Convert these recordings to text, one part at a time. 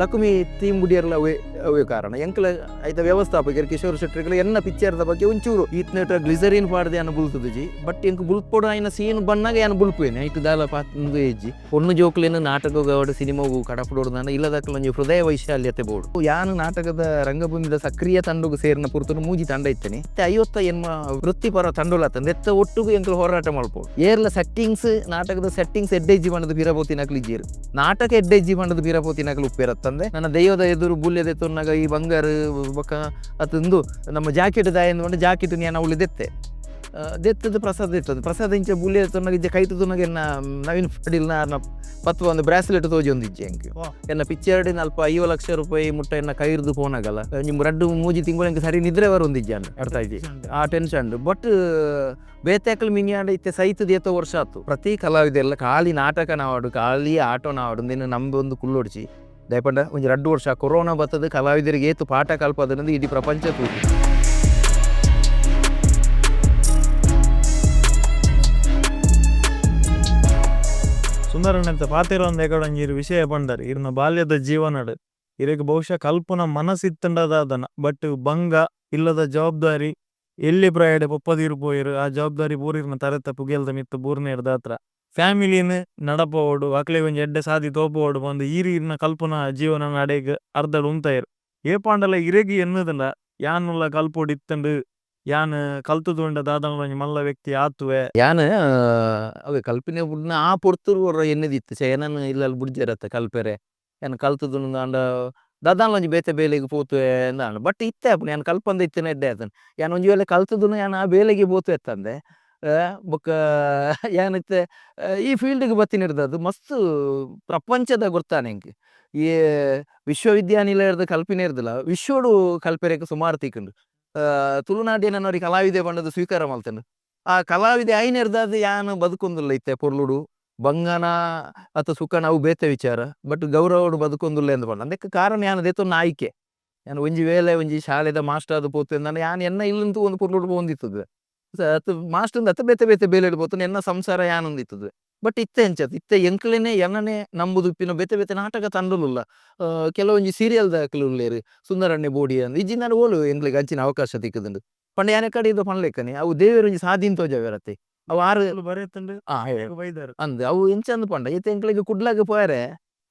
Lakumi team ಬುಡಿಯರ್ಲ ಅವೇ ಅವೇ ಕಾರಣ. ಎಂಕ್ಲ ಐತ ವ್ಯವಸ್ಥಾಪಕೆರ್ ಕಿಶೋರ್ ಶೆಟ್ರಿಗ್ಲ ಎನ್ನ ಪಿಕ್ಚರ್ದ ಬಗ್ಗೆ ಒಂಚೂರು ಈತ್ನೇಟ ಗ್ಲಿಸರಿನ್ ಪಾಡ್ದ್ ಯಾನ್ ಬುಲ್ತುದುಜಿ. ಬಟ್ ಎಂಕ್ ಬುಲ್ಪೊಡು ಆಯಿನ ಸೀನ್ ಬನ್ನಗ ಯಾನ್ ಬುಲ್ಪುವೆನೆ, ಐಟ್ ದಾಲ ಉಂದು ಇಜ್ಜಿ. ಪೊಣ್ಣು ಜೋಕುಲೆನ್ ನಾಟಕೊಗು ಆವಡ್ ಸಿನಿಮೊಗು ಕಡಪುಡೊಡು ಇಲ್ಲದಕಲ್ನ ಒಂಜಿ ಹೃದಯ ವೈಶಾಲ್ಯತೆ ಬೋಡು. ಯಾನ್ ನಾಟಕದ ರಂಗಭೂಮಿದ ಸಕ್ರಿಯ ತಂಡೊಗು ಸೇರಿನ ಪೊರ್ತುಡು ಮೂಜಿ ತಂಡ ಇತ್ತನೆ. ಇತ್ತೆ 59 ವೃತ್ತಿಪರ ತಂಡೊಲು ಆತಂದ್, ಎತ್ತ ಒಟ್ಟುಗು ಎಂಕುಲು ಹೋರಾಟ ಮಲ್ಪೊಡು. ಏರ್ಲ ಸೆಟ್ಟಿಂಗ್ಸ್, ನಾಟಕದ ಸೆಟ್ಟಿಂಗ್ಸ್ ಎಡ್ಡೆಜ್ಜಿ ಪಂಡ್ದ್ ಪಿರ ಪೋತಿನಕ್ಲು ಇಜ್ಜೆರ್. ನಾಟಕ ಎಡ್ಡೆಜ್ಜಿ ಪಂಡ್ದ್ ಪಿರ ಪೋತಿನಕ್ಲು ಉಪ್ಪೆರತ್ತಂದೆ. ನನ್ನ ದೈವದ ಎದುರು ಬೂಲ್ಯ ದೆತ್ತೊನ್ನಗ ಈ ಬಂಗಾರು ಬೊಕ್ಕ ಅತ್ ಉಂದು ನಮ್ಮ ಜಾಕೆಟ್ ದಾಯೆಂದ್ ಪಂಡ ಜಾಕೆಟ್ ಯಾನ್ ಅವ್ಲು ದೆತ್ತೆ. ದೆತ್ತದು ಪ್ರಸಾದ ದೆತ್ತದು ಪ್ರಸಾದ ಇಂಚ ಬೂಲ್ಯ ದೆತ್ತೊನ್ನಗ ಇಂಚ ಕೈಟ್ ತೂನಗ ಎನ್ನ ನವೀನ್ ಪಡೀಲ್ನ ಆರ್ನ ಪತ್ತು ಒಂದು ಬ್ರಾಸ್ಲೆಟ್ ತೋಜೊಂದಿಜ್ಜಿ ಎಂಕ್. ಎನ್ನ ಪಿಕ್ಚರ್ಡ್ ಅಲ್ಪ 50 ಲಕ್ಷ ರೂಪಾಯಿ ಮುಟ್ಟ ಎನ್ನ ಕೈರ್ದು ಪೋನಗಲ ಒಂಜಿ ರಡ್ಡ್ ಮೂಜಿ ತಿಂಗಳು ಎಂಕ್ ಸರಿ ನಿದ್ರೆ ಬರೊಂದಿಜ್ಜಿ ಅಂದ್, ಅರ್ಥ ಆಯ್ಜಿ ಆ ಟೆನ್ಷನ್. ಬಟ್ ಬೇತೆಕಲ್ ಮಿನಿಯಾಂಡ ಇತ್ತೆ ಸೈತದ ಏತೋ ವರ್ಷ ಆತು. ಪ್ರತಿ ಕಲಾವಿದೆರ್ಲ ಖಾಲಿ ನಾಟಕ ನಾವಡು ಖಾಲಿ ಆಟೋ ನಾವಡು ಇಂದೆನ್ ನಂಬೊಂದು ಕುಲ್ಲೊಡ್ಚಿ. ದಯಪಂಡ ಒಂಜಿ 2 ವರ್ಷ ಕೊರೋನಾ ಬತ್ತದ ಕಲಾವಿದರಿಗೆ ಏತು ಪಾಠ ಕಲ್ಪದನಂದು ಇಡೀ ಪ್ರಪಂಚ ತೂತು. ಸುಂದರಣ್ಣಂತ ಪಾತೆರೊಂದು ಎಕಡೊಂಜಿ ವಿಷಯ ಪಂಡರ್ ಇರ್ನ ಬಾಲ್ಯದ ಜೀವನಡ್ ಇರೆಗ್ ಬಹುಶಃ ಕಲ್ಪುನ ಮನಸ್ಸಿತ್ತಂಡದಾದನ ಬಟ್ ಬಂಗ ಇಲ್ಲದ ಜವಾಬ್ದಾರಿ ಎಲ್ಲಿ ಪ್ರಾಯಡೆ ಪೊಪ್ಪದಿರು ಪೋಯಿರು ಆ ಜವಾಬ್ದಾರಿ ಪೂರಿರ್ನ ತರೆತ ಪುಗೆಲ್ದ ಮಿತ್ತು ಬೂರ್ನೇರ್ ದಾತ್ರ ಫ್ಯಾಮಿಲಿನ್ ನಡಪೋಡು ಅಕ್ಲೆ ಒಂಜಿ ಎಡ್ಡೆ ಸಾದಿ ತೋಪೋಡು ಬಂದು ಈರು ಇರ್ನ ಕಲ್ಪುನ ಜೀವನ ನಡೆಗ್ ಅರ್ಧಡ್ ಉಂತಾಯಿರು ಏಪಾಂಡಲ ಇರೆಗ್ ಎನ್ನುದಂಡ ಯಾನುಲ ಕಲ್ಪೋಡು ಇತ್ತಂಡು ಯಾನ್ ಕಲ್ತುದುಂಡ ದಾದನ ಒಂಜಿ ಮಲ್ಲ ವ್ಯಕ್ತಿ ಆತುವೆ. ಯಾನ್ ಅವೆ ಕಲ್ಪಿನ ಬುಡ್ನ ಆ ಪೊರ್ತುರು ಒರ ಎನ್ನಿದಿತ್ತು ಚೇ ಎನನ್ ಇಲ್ಲಲ್ ಬುಡ್ಜೆರತ್ತ ಕಲ್ಪೆರೆ ಯಾನ್ ಕಲ್ತುದುಂಡ ಅಂಡ ದಾದಾನ್ಲ ಒಂಜಿ ಬೇತೆ ಬೇಲೆಗ್ ಪೋತುವೆ ಅಂದಾಂಡ. ಬಟ್ ಇತ್ತೆ ಆಪುಂಡು ಯಾನ್ ಕಲ್ಪಂದ ಇತ್ತಿನ ಎಡ್ಡೆ ಆತಂಡ್. ಯಾನ್ ಒಂಜಿ ವೇಳೆ ಕಲ್ತುದುಂಡು ಯಾನ್ ಆ ಬೇಲೆಗೆ ಪೋತು ಎತ್ತಂದೆ ಬೊಕ್ಕ ಯಾನ್ ಇತ್ತೆ ಈ ಫೀಲ್ಡ್ಗ್ ಬತ್ತಿನಿರ್ದದು ಮಸ್ತ್ ಪ್ರಪಂಚದ ಗೊತ್ತಾನೆ ಎಂಕ್. ಈ ವಿಶ್ವವಿದ್ಯಾನಿಲಯದ ಕಲ್ಪಿನಿರ್ದಲ ವಿಶ್ವಡು ಕಲ್ಪೆರೆಗ್ ಸುಮಾರು ತಿಕ್ಕುಂಡು. ತುಳುನಾಡಿನ ನೊರಿ ಕಲಾವಿದೆ ಪಂಡದು ಸ್ವೀಕಾರ ಮಲ್ತಂಡು. ಆ ಕಲಾವಿದೆ ಐನೆರ್ದಾದ್ ಯಾನ್ ಬದುಕೊಂದುಲ್ಲ ಇತ್ತೆ ಪೊರ್ಲುಡು. ಬಂಗನ ಅತ ಸುಖನ ಅವು ಬೇತೆ ವಿಚಾರ. ಬಟ್ ಗೌರವಡು ಬದುಕೊಂದುಲ್ಲ ಎಂದು ಪಂಡ ಅಂದಕ್ಕೆ ಕಾರಣ ಯಾನ್ ದೆತ್ತೊನ್ನ ಆಯ್ಕೆ. ಯಾನ್ ಒಂಜಿ ವೇಳೆ ಒಂಜಿ ಶಾಲೆದ ಮಾಸ್ಟರ್ ಆದ್ ಪೋತು ಅಂದಾಂಡ ಯಾನ್ ಎನ್ನ ಇಲ್ಲಂತೂ ಒಂದು ಪೊರ್ಲುಡು ಪೋವೊಂದಿತ್ತುದು. ಅತ್ ಮಾಸ್ಟರ್ ಅತ್ ಬೇತೆ ಬೇತೆ ಬೇಲೆಡ್ ಪೋತು ಎನ್ನ ಸಂಸಾರ ಯಾನೊಂದಿತ್ತುದು. ಬಟ್ ಇತ್ತೆ ಎಂಚತ್ ಇತ್ತೆ ಎಂಕ್ಲೆನೆ ಎನ್ನನೆ ನಂಬುದು ಇಪ್ಪಿನ ಬೇತೆ ಬೇತೆ ನಾಟಕ ತಂಡಲುಲ್ಲ. ಕೆಲವೊಂಜಿ ಸೀರಿಯಲ್ ದಾಕಲು ಉಲ್ಲೇರು ಸುಂದರಣ್ಣೆ ಬೋಡಿ ಅಂದ್ ಇಜ್ಜಿಂದಾಂಡ ಓಲು ಎಂಕ್ಲೆಗ್ ಅಂಚಿನ ಅವಕಾಶ ತಿಕ್ಕುದುಂಡು. ಪಂಡ ಯಾನ್ ಕಡೆ ಇದು ಪನ್ಲೆಕ್ಕನೆ ಅವು ದೇವೆರ್ ಒಂಜಿ ಸಾದಿನ್ ತೋಜಾವೆರತ್ತೆ. ಅವು ಆರು ಬರೆತುಂಡು ಬೈದಾರ್ ಅಂದ್ ಅವು ಎಂಚಂದ್ ಪಂಡ ಇತ್ತೆ ಎಂಕ್ಲೆಗ್ ಕುಡ್ಲಗ್ ಪೋಯರೆ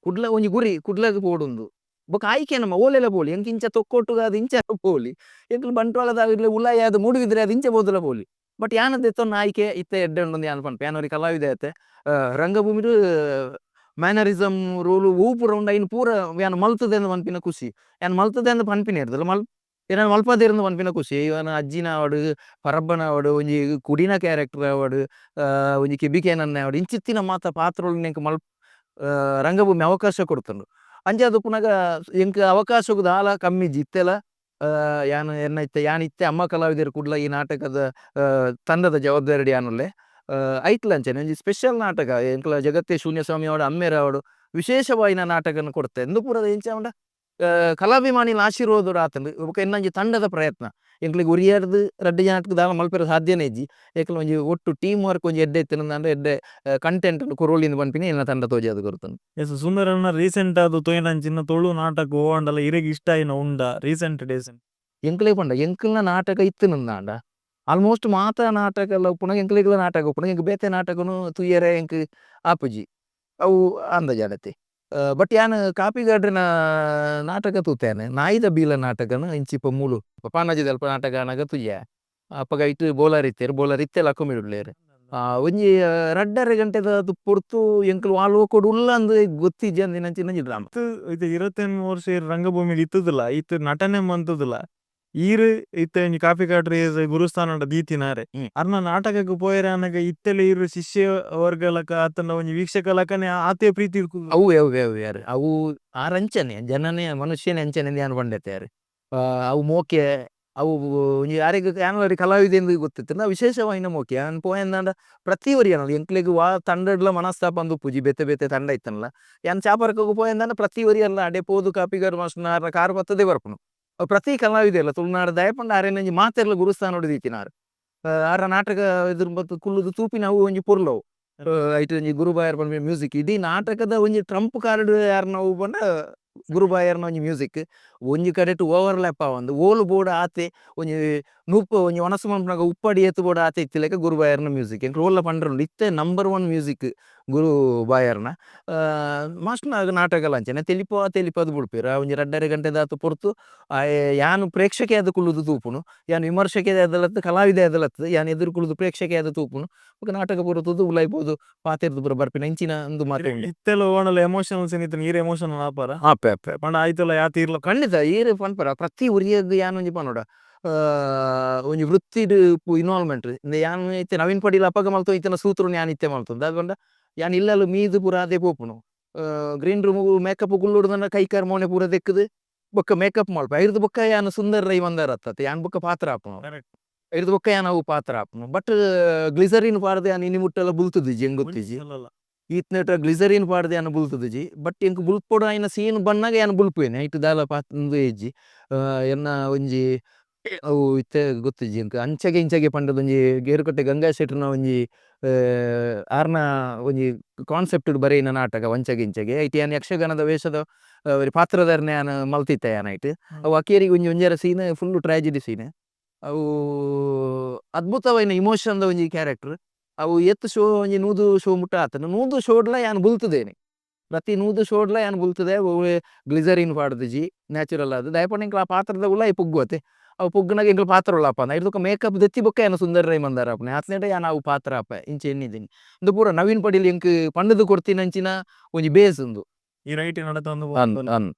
ಕುಡ್ಲ ಒಂಜಿ ಗುರಿ ಕುಡ್ಲಗ್ ಪೋಡುಂದು ಬೊಕ ಆಯ್ಕೆ ನಮ್ಮ ಓಲೆಲ ಪೋಲಿ ಎಂಕ್ ಇಂಚ ತೊಕ್ಕೊಟ್ಟುಗಾದ್ ಇಂಚ ಪೋಲಿ ಎಂಕ್ಲು ಬಂಟ್ವಾಳದ ಉಲಾಯಿ ಆದ್ ಮೂಡುಬಿದಿರೆ ಆದ್ ಇಂಚ ಪೋದುಲ ಪೋಲಿ. ಬಟ್ ಯಾನ್ ದೆತ್ತೊನ್ನ ಆಯ್ಕೆ ಇತ್ತೆ ಎಡ್ಡೆ ಉಂಡು ಯಾನ್ ಪನ್ಪೆ. ಯಾನ್ ಒರಿ ಕಲಾವಿದೆ ಆತೆ ರಂಗಭೂಮಿಡ್ ಮ್ಯಾನರಿಸಮ್ ರೋಲು ಒವು ಪೂರ ಉಂಡು ಐನ್ ಪೂರ ಯಾನ್ ಮಲ್ತುದೆಂದ್ ಪನ್ಪಿನ ಖುಷಿ. ಯಾನ್ ಮಲ್ತುದೆಂದ್ ಪನ್ಪಿನ ಇರ್ದಲ ಮಲ್ ಯಾನ್ ಮಲ್ಪದೆರ್ಂದ್ ಪನ್ಪಿನ ಖುಷಿ. ಇವನ ಅಜ್ಜಿನ ಆವಡ್ ಪರಬ್ಬನ ಆವಡ್ ಒಂಜಿ ಕುಡಿನ ಕ್ಯಾರೆಕ್ಟರ್ ಆವಡ್ ಒಂಜಿ ಕೆಬಿಕೇನನ್ನೆ ಆವಡ್ ಇಂಚಿತ್ತಿನ ಮಾತ ಪಾತ್ರೊಲು ಎಂಕ್ ಮಲ್ ರಂಗಭೂಮಿ ಅವಕಾಶ ಕೊಡ್ತುಂಡು. ಅಂಚಾದ್ ಉಪ್ಪುನಗ ಎಂಕ್ ಅವಕಾಶಗ್ ದಾಲ ಕಮ್ಮಿ ಇಜ್ಜಿ ಇತ್ತೆಲ. ಯಾನ್ ಎನ್ನ ಇತ್ತೆ ಯಾನ್ ಇತ್ತೆ ಅಮ್ಮ ಕಲಾವಿದೆರ್ ಕುಡ್ಲ ಈ ನಾಟಕದ ತಂಡದ ಜವಾಬ್ದಾರಿ ಯಾನುಲ್ಲೆ. ಐಟ್ಲ ಅಂಚನೆ ಒಂಜಿ ಸ್ಪೆಷಲ್ ನಾಟಕ ಎಂಕ್ಲ ಜಗತ್ತೇ ಶೂನ್ಯಸ್ವಾಮಿ ಆವಡ್ ಅಮ್ಮೇರ್ ಆವಡ್ ವಿಶೇಷವಾಯಿನ ನಾಟಕನ್ ಕೊಡ್ತೆ. ಇಂದು ಪೂರ ಎಂಚ ಪಂಡ ಕಲಾಭಿಮಾನಿನ ಆಶೀರ್ವಾದ ಆತುಂಡು. ಬೊಕ ಎನ್ನೊಂಜಿ ತಂಡದ ಪ್ರಯತ್ನ ಎಂಕ್ಲೆಗ್ ಒರಿಯರ್ದ್ ರಡ್ಡ್ ಜನಕ್ ದಾಲ ಮಲ್ಪೆರೆ ಸಾಧ್ಯನೇ ಇಜ್ಜಿ. ಎಂಕ್ಲ ಒಂಜಿ ಒಟ್ಟು ಟೀಮ್ ವರ್ಕ್ ಒಂಜಿ ಎಡ್ಡೆ ಇತ್ತಿನಂದಾಂಡ ಎಡ್ಡೆ ಕಂಟೆಂಟ್ ಕೊರೊಲಿಂದ್ ಪನ್ಪಿನ ಎನ್ನ ತಂಡ ತೋಜಾದ್ ಕೊರ್ತುಂಡು. ಎಸ್ ಸುಂದರಣ್ಣ ರೀಸೆಂಟ್ ಆದ್ ತೋಯಿನಂಚಿನ ತುಳು ನಾಟಕ ಓವಾಂಡಲ ಇರೆಗ್ ಇಷ್ಟ ಆಯಿನ ಉಂಡ ರೀಸೆಂಟ್ ಡೇಸ್? ಎಂಕ್ಲೆ ಪಂಡ ಎಂಕಲ್ನ ನಾಟಕ ಇತ್ತಿನಂದಾಂಡ ಆಲ್ಮೋಸ್ಟ್ ಮಾತ ನಾಟಕ ಉಪ್ಪುನಗ ಎಂಕ್ಲೆಗ್ಲ ನಾಟಕ ಉಪ್ಪುನಗ ಎಂಕ್ ಬೇತೆ ನಾಟಕನು ತೂಯೆರೆ ಎಂಕ್ ಆಪುಜಿ ಅವು ಅಂದಾಜಾಡತೆ. ಬಟ್ ಯಾನ್ ಕಾಪಿಗಾಡ್ರೆನ ನಾಟಕ ತೂತೇನೆ. ನಾಯಿದ ಬೀಲ ನಾಟಕನು ಇಂಚಿಪ ಮೂಲು ಪಾನಾಜಿದಲ್ಪ ನಾಟಕ ಆನಗ ತೂಯೆ. ಅಪಗ ಐಟ್ ಬೋಲಾರ್ ಇತ್ತೆರ್, ಬೋಲಾರ್ ಇತ್ತೆ ಲಕುಮಿಡ್ ಉಲ್ಲೆರ್. ಒಂಜಿ 2.5 ಗಂಟೆದ ಪೊರ್ತು ಎಂಕುಲು ವಾ ಲೋಕೋಡು ಉಲ್ಲ ಅಂದ್ ಗೊತ್ತಿಜ್ಜಂದಿನಂಚಿನ ಒಂಜಿ ಡ್ರಾಮ. ಇತ್ತೆ 28 ವರ್ಷ ರಂಗಭೂಮಿ ಇತ್ತುದಿಲ್ಲ, ಇತ್ತೆ ನಟನೆ ಮಂತುದಿಲ್ಲ. ಈರ್ ಇತ್ತೆ ಒಂಜಿ ಕಾಪಿಕಾಡ್ರೆ ಗುರುಸ್ಥಾನಡ ದೀತಿನಾರೆ ಅರ್ನ ನಾಟಕಕ್ಕೆ ಪೋಯೆರೆ ಆನಗ ಇತ್ತೆಲೆ ಈರ್ ಶಿಷ್ಯ ವರ್ಗಲಕ ಆತಂಡ ಒಂಜಿ ವೀಕ್ಷಕಲಕನೆ ಆತೆ ಪ್ರೀತಿ ಇರ್ಕುದು. ಅವು ಅವು ಅವು ಯಾರು ಅವು ಆರ್ ಅಂಚನೆ ಜನನೇ ಮನುಷ್ಯನೇ ಅಂಚನೆ ಯಾನ್ ಪಂಡೆತೆ ಯಾರು. ಅವು ಮೋಕೆ ಅವು ಒಂಜಿ ಯಾರಿಗ್ ಯಾನ್ ಕಲಾವಿದೆಂದು ಗೊತ್ತಿತ್ತು ವಿಶೇಷವಾಯಿನ ಮೋಕೆ. ಯಾನ್ ಪೋಯೆಂದಾಂಡ ಪ್ರತಿ ಒರಿಯನ ಎಂಕ್ಲೆಗ್ ವಾ ತಂಡಡ್ಲ ಮನಸ್ತಾಪ ಅಂದ್ ಉಪ್ಪುಜಿ, ಬೇತೆ ಬೇತೆ ತಂಡ ಇತ್ತಲ್ಲ. ಯಾನ್ ಚಾಪರ್ಕಗ್ ಪೋಯೆಂದಾಂಡ ಪ್ರತಿ ಒರಿಯಲ್ಲ ಅಡೆ ಪೋದು ಕಾಪಿಗಾಡ್ ಮಾಸ್ಟರ್ನ ಕಾರ್ ಪತ್ತದೇ ಬರ್ಪುನು. ಪ್ರತಿ ಕಲಾವಿದೆರ್ಲ ತುಳುನಾಡು ದಯಪಂಡ ಅರೆನಂಜಿ ಮಾತೆರ್ಲ ಗುರುಸ್ಥಾನೊಡು ದೀತಿನಾರ್. ಆರ ನಾಟಕ ಎದುರು ಬತ್ತು ಕುಲ್ಲುದು ತೂಪಿನವು ಒಂಜಿ ಪೊರ್ಲವು. ಐಟ್ ಒಂಜಿ ಗುರುಬಾಯರ್ ಪನ್ಪಿನ ಮ್ಯೂಸಿಕ್ ಇಡೀ ನಾಟಕದ ಒಂಜಿ ಟ್ರಂಪ್ ಕಾರ್ಡ್ ಯಾರ್ನವು ಪಂಡ ಗುರುಬಾಯರ್ನ ಒಂಜಿ ಮ್ಯೂಸಿಕ್ ಒಂಜಿ ಕಡೆಟ್ ಓವರ್ಲ್ಯಾಪ್ ಆವೊಂದು ಓಲು ಬೋಡು ಆತೆ ಒಂಜಿ ನೂಪ ಒಂಜಿ ಒಣಸು ಮನ್ಪುನಗ ಉಪ್ಪಡಿ ಏತ್ ಬೋಡು ಆತೆ ಇತ್ತಿಲೆಕ ಗುರುಬಾಯರ್ನ ಮ್ಯೂಸಿಕ್ ಎಂಕ್ ಓಲ್ಲ ಪಂಡ್ರುಂಡು ಇತ್ತೆ ನಂಬರ್ ಒನ್ ಮ್ಯೂಸಿಕ್ ಗುರು ಬಾಯರ್ನ. ಮಾಸ್ಟ್ನ ನಾಟಕಲ ಅಂಚನೆ ತೆಲಿಪುವ ತೆಲಿಪಾದ್ ಬುಡ್ಪೆರ್. ಆ ಒಂಜಿ ರಡ್ಡರೆ ಗಂಟೆದಾತ್ ಪೊರ್ತು ಆಯೆ ಯಾನ್ ಪ್ರೇಕ್ಷಕೆ ಆದ್ ಕುಲ್ಲುದು ತೂಪುನು, ಯಾನ್ ವಿಮರ್ಶಕೆ ಆದಲತ್ತ್ ಕಲಾವಿದೆ ಆದಲತ್ತ್ ಯಾನ್ ಎದುರು ಕುಲ್ಲುದು ಪ್ರೇಕ್ಷಕೆ ಆದ್ ತೂಪುನು. ಬೊಕ ನಾಟಕ ಪೂರ ತೂದು ಉಲಾಯಿ ಪೋದು ಪಾತೆರ್ದ್ ಪೂರ ಬರ್ಪಿನ ಇಂಚಿನ ಉಂದು ಮಾತ ಉಂಡು. ಇತ್ತೆಲ ಓವನಲ ಎಮೋಷನಲ್ ಸೀನ್ ಇತ್ತ್ಂಡ ಈರ್ ಎಮೋಷನಲ್ ಆಪರ? ಆಪೆ ಆಪೆ. ಪಂಡ ಆಯ್ತಲ ಯಾತ್ ಇರ್ಲ ಖಂಡಿತ ಈರ್ ಪನ್ಪರ ಪ್ರತಿ ಒರಿಯಗ್ ಯಾನ್ ಒಂಜಿ ಪನೊಡ ಒಂಜಿ ವೃತ್ತಿಡ್ ಇನ್ವಾಲ್ವ್ಮೆಂಟ್ ಯಾನ್ ಇತ್ತೆ ನವೀನ್ ಪಡೀಲ್ ಅಪಗ ಮಲ್ತೊಂದು ಇತ್ತಿನ ಸೂತ್ರನ್ ಯಾನ್ ಇತ್ತೆ ಮಲ್ತೊಂದು ದಾದ ಪಂಡ ಯಾನ್ ಇಲ್ಲಲ್ ಮೀದ್ ಪೂರ ಆದೇ ಪೋಪುನು. Green room makeup ಕುಲ್ಲೊಡು ಕೈ ಕಾರ್ ಮೋನೆ ಪೂರ ದೆಕ್ಕುದು ಬೊಕ್ಕ ಮೇಕಪ್ ಮಲ್ಪ ಐರ್ದ್ ಬೊಕ್ಕ ಯಾನ್ ಸುಂದರ್ ರೈ ಮಂದಾರ ಅತ್ತತ್ ಯಾನ್ ಬೊಕ್ಕ ಪಾತ್ರ ಆಪುನು. ಐರ್ದ್ ಬೊಕ್ಕ ಯಾನ್ ಅವು ಪಾತ್ರ ಆಪುನು. ಬಟ್ ಗ್ಲಿಸರಿನ್ ಪಾಡ್ದ್ ಯಾನ್ ಇನಿ ಮುಟ್ಟಲ ಬುಲ್ತುದಿಜಿ ಎಂಕ್ ಗೊತ್ತಿಜ್ಜಿ. ಈತ್ನೇಟ ಗ್ಲಿಸರಿನ್ ಪಾಡ್ದ್ ಯಾನ್ ಬುಲ್ತುದಿಜಿ. ಬಟ್ ಎಂಕ್ ಬುಲ್ಪೊಡು ಆಯಿನ ಸೀನ್ ಬನ್ನಗ ಯಾನ್ ಬುಲ್ಪುವೆನೆ ಐಟ್ ದಾಲ ಉಂದು ಇಜ್ಜಿ. ಎನ್ನ ಒಂಜಿ ಅವು ಇತ್ತೆ ಗೊತ್ತಿಜ್ಜಿ ಎಂಕ್ ಅಂಚಗೆ ಇಂಚಗೆ ಪಂಡುದು ಒಂಜಿ ಗೇರುಕಟ್ಟೆ ಗಂಗಾ ಶೆಟ್ರ್ನ ಒಂಜಿ ಆರ್ನ ಒಂಜಿ ಕಾನ್ಸೆಪ್ಟ್ ಡ್ ಬರೆಯಿನ ನಾಟಕ ವಂಚಗೆ ಇಂಚಗೆ. ಐಟ್ ಯಾನ್ ಯಕ್ಷಗಾನದ ವೇಷದ ಒರಿ ಪಾತ್ರಧಾರನೆ ಯಾನ್ ಮಲ್ತಿತ್ತೆ ಯಾನ್ ಐಟ್. ಅವು ಅಕೇರಿಗೆ ಒಂಜಿ ಒಂಜರೆ scene full tragedy scene. ಅವು ಅದ್ಭುತವಾಯಿನ ಇಮೋಷನ್ ದ ಒಂಜಿ ಕ್ಯಾರೆಕ್ಟರ್. ಅವು ಏತ್ ಶೋ ಒಂಜಿ 100 ಶೋ ಮುಟ್ಟ ಆತುಂಡು. 100 ಶೋಡ್ಲ ಯಾನ್ ಬುಲ್ತುದೇನೆ. ಪ್ರತಿ 100 ಶೋಡ್ಲ ಯಾನ್ ಬುಲ್ತುದೆ. ಒವ್ವೆ ಗ್ಲಿಸರಿನ್ ಪಾಡ್ದಿಜಿ ನ್ಯಾಚುರಲ್ ಆದ್. ದಾಯೆ ಪಂಡ ಎಂಕಲ ಆ ಪಾತ್ರದ ಉಲಾಯಿ ಪೊಗ್ಗುವತೆ. ಅವು ಪೊಗ್ಗುನಗ ಎಂಕಲ ಪಾತ್ರ ಉಳ್ಳಾಪ. ಐರ್ದ್ ಬೊಕ್ಕ ಮೇಕಪ್ ದೆತ್ತಿ ಬೊಕ್ಕ ಯಾನ್ ಸುಂದರ ರೈ ಮಂದಾರ ಆಪುನೆ. ಆತ್ನೇಟ ಯಾನ್ ಅವು ಪಾತ್ರ ಆಪೆ ಇಂಚ ಎನ್ನಿದೀನಿ. ಉಂದು ಪೂರ ನವೀನ್ ಪಡೀಲ್ ಎಂಕ್ ಪಂಡುದು ಕೊರ್ತಿನಂಚಿನ ಒಂಜಿ ಬೇಸ್ ಉಂದು. ಈ ರೈಟ್ ನಡತೊಂದು ಪೋತುಂಡು.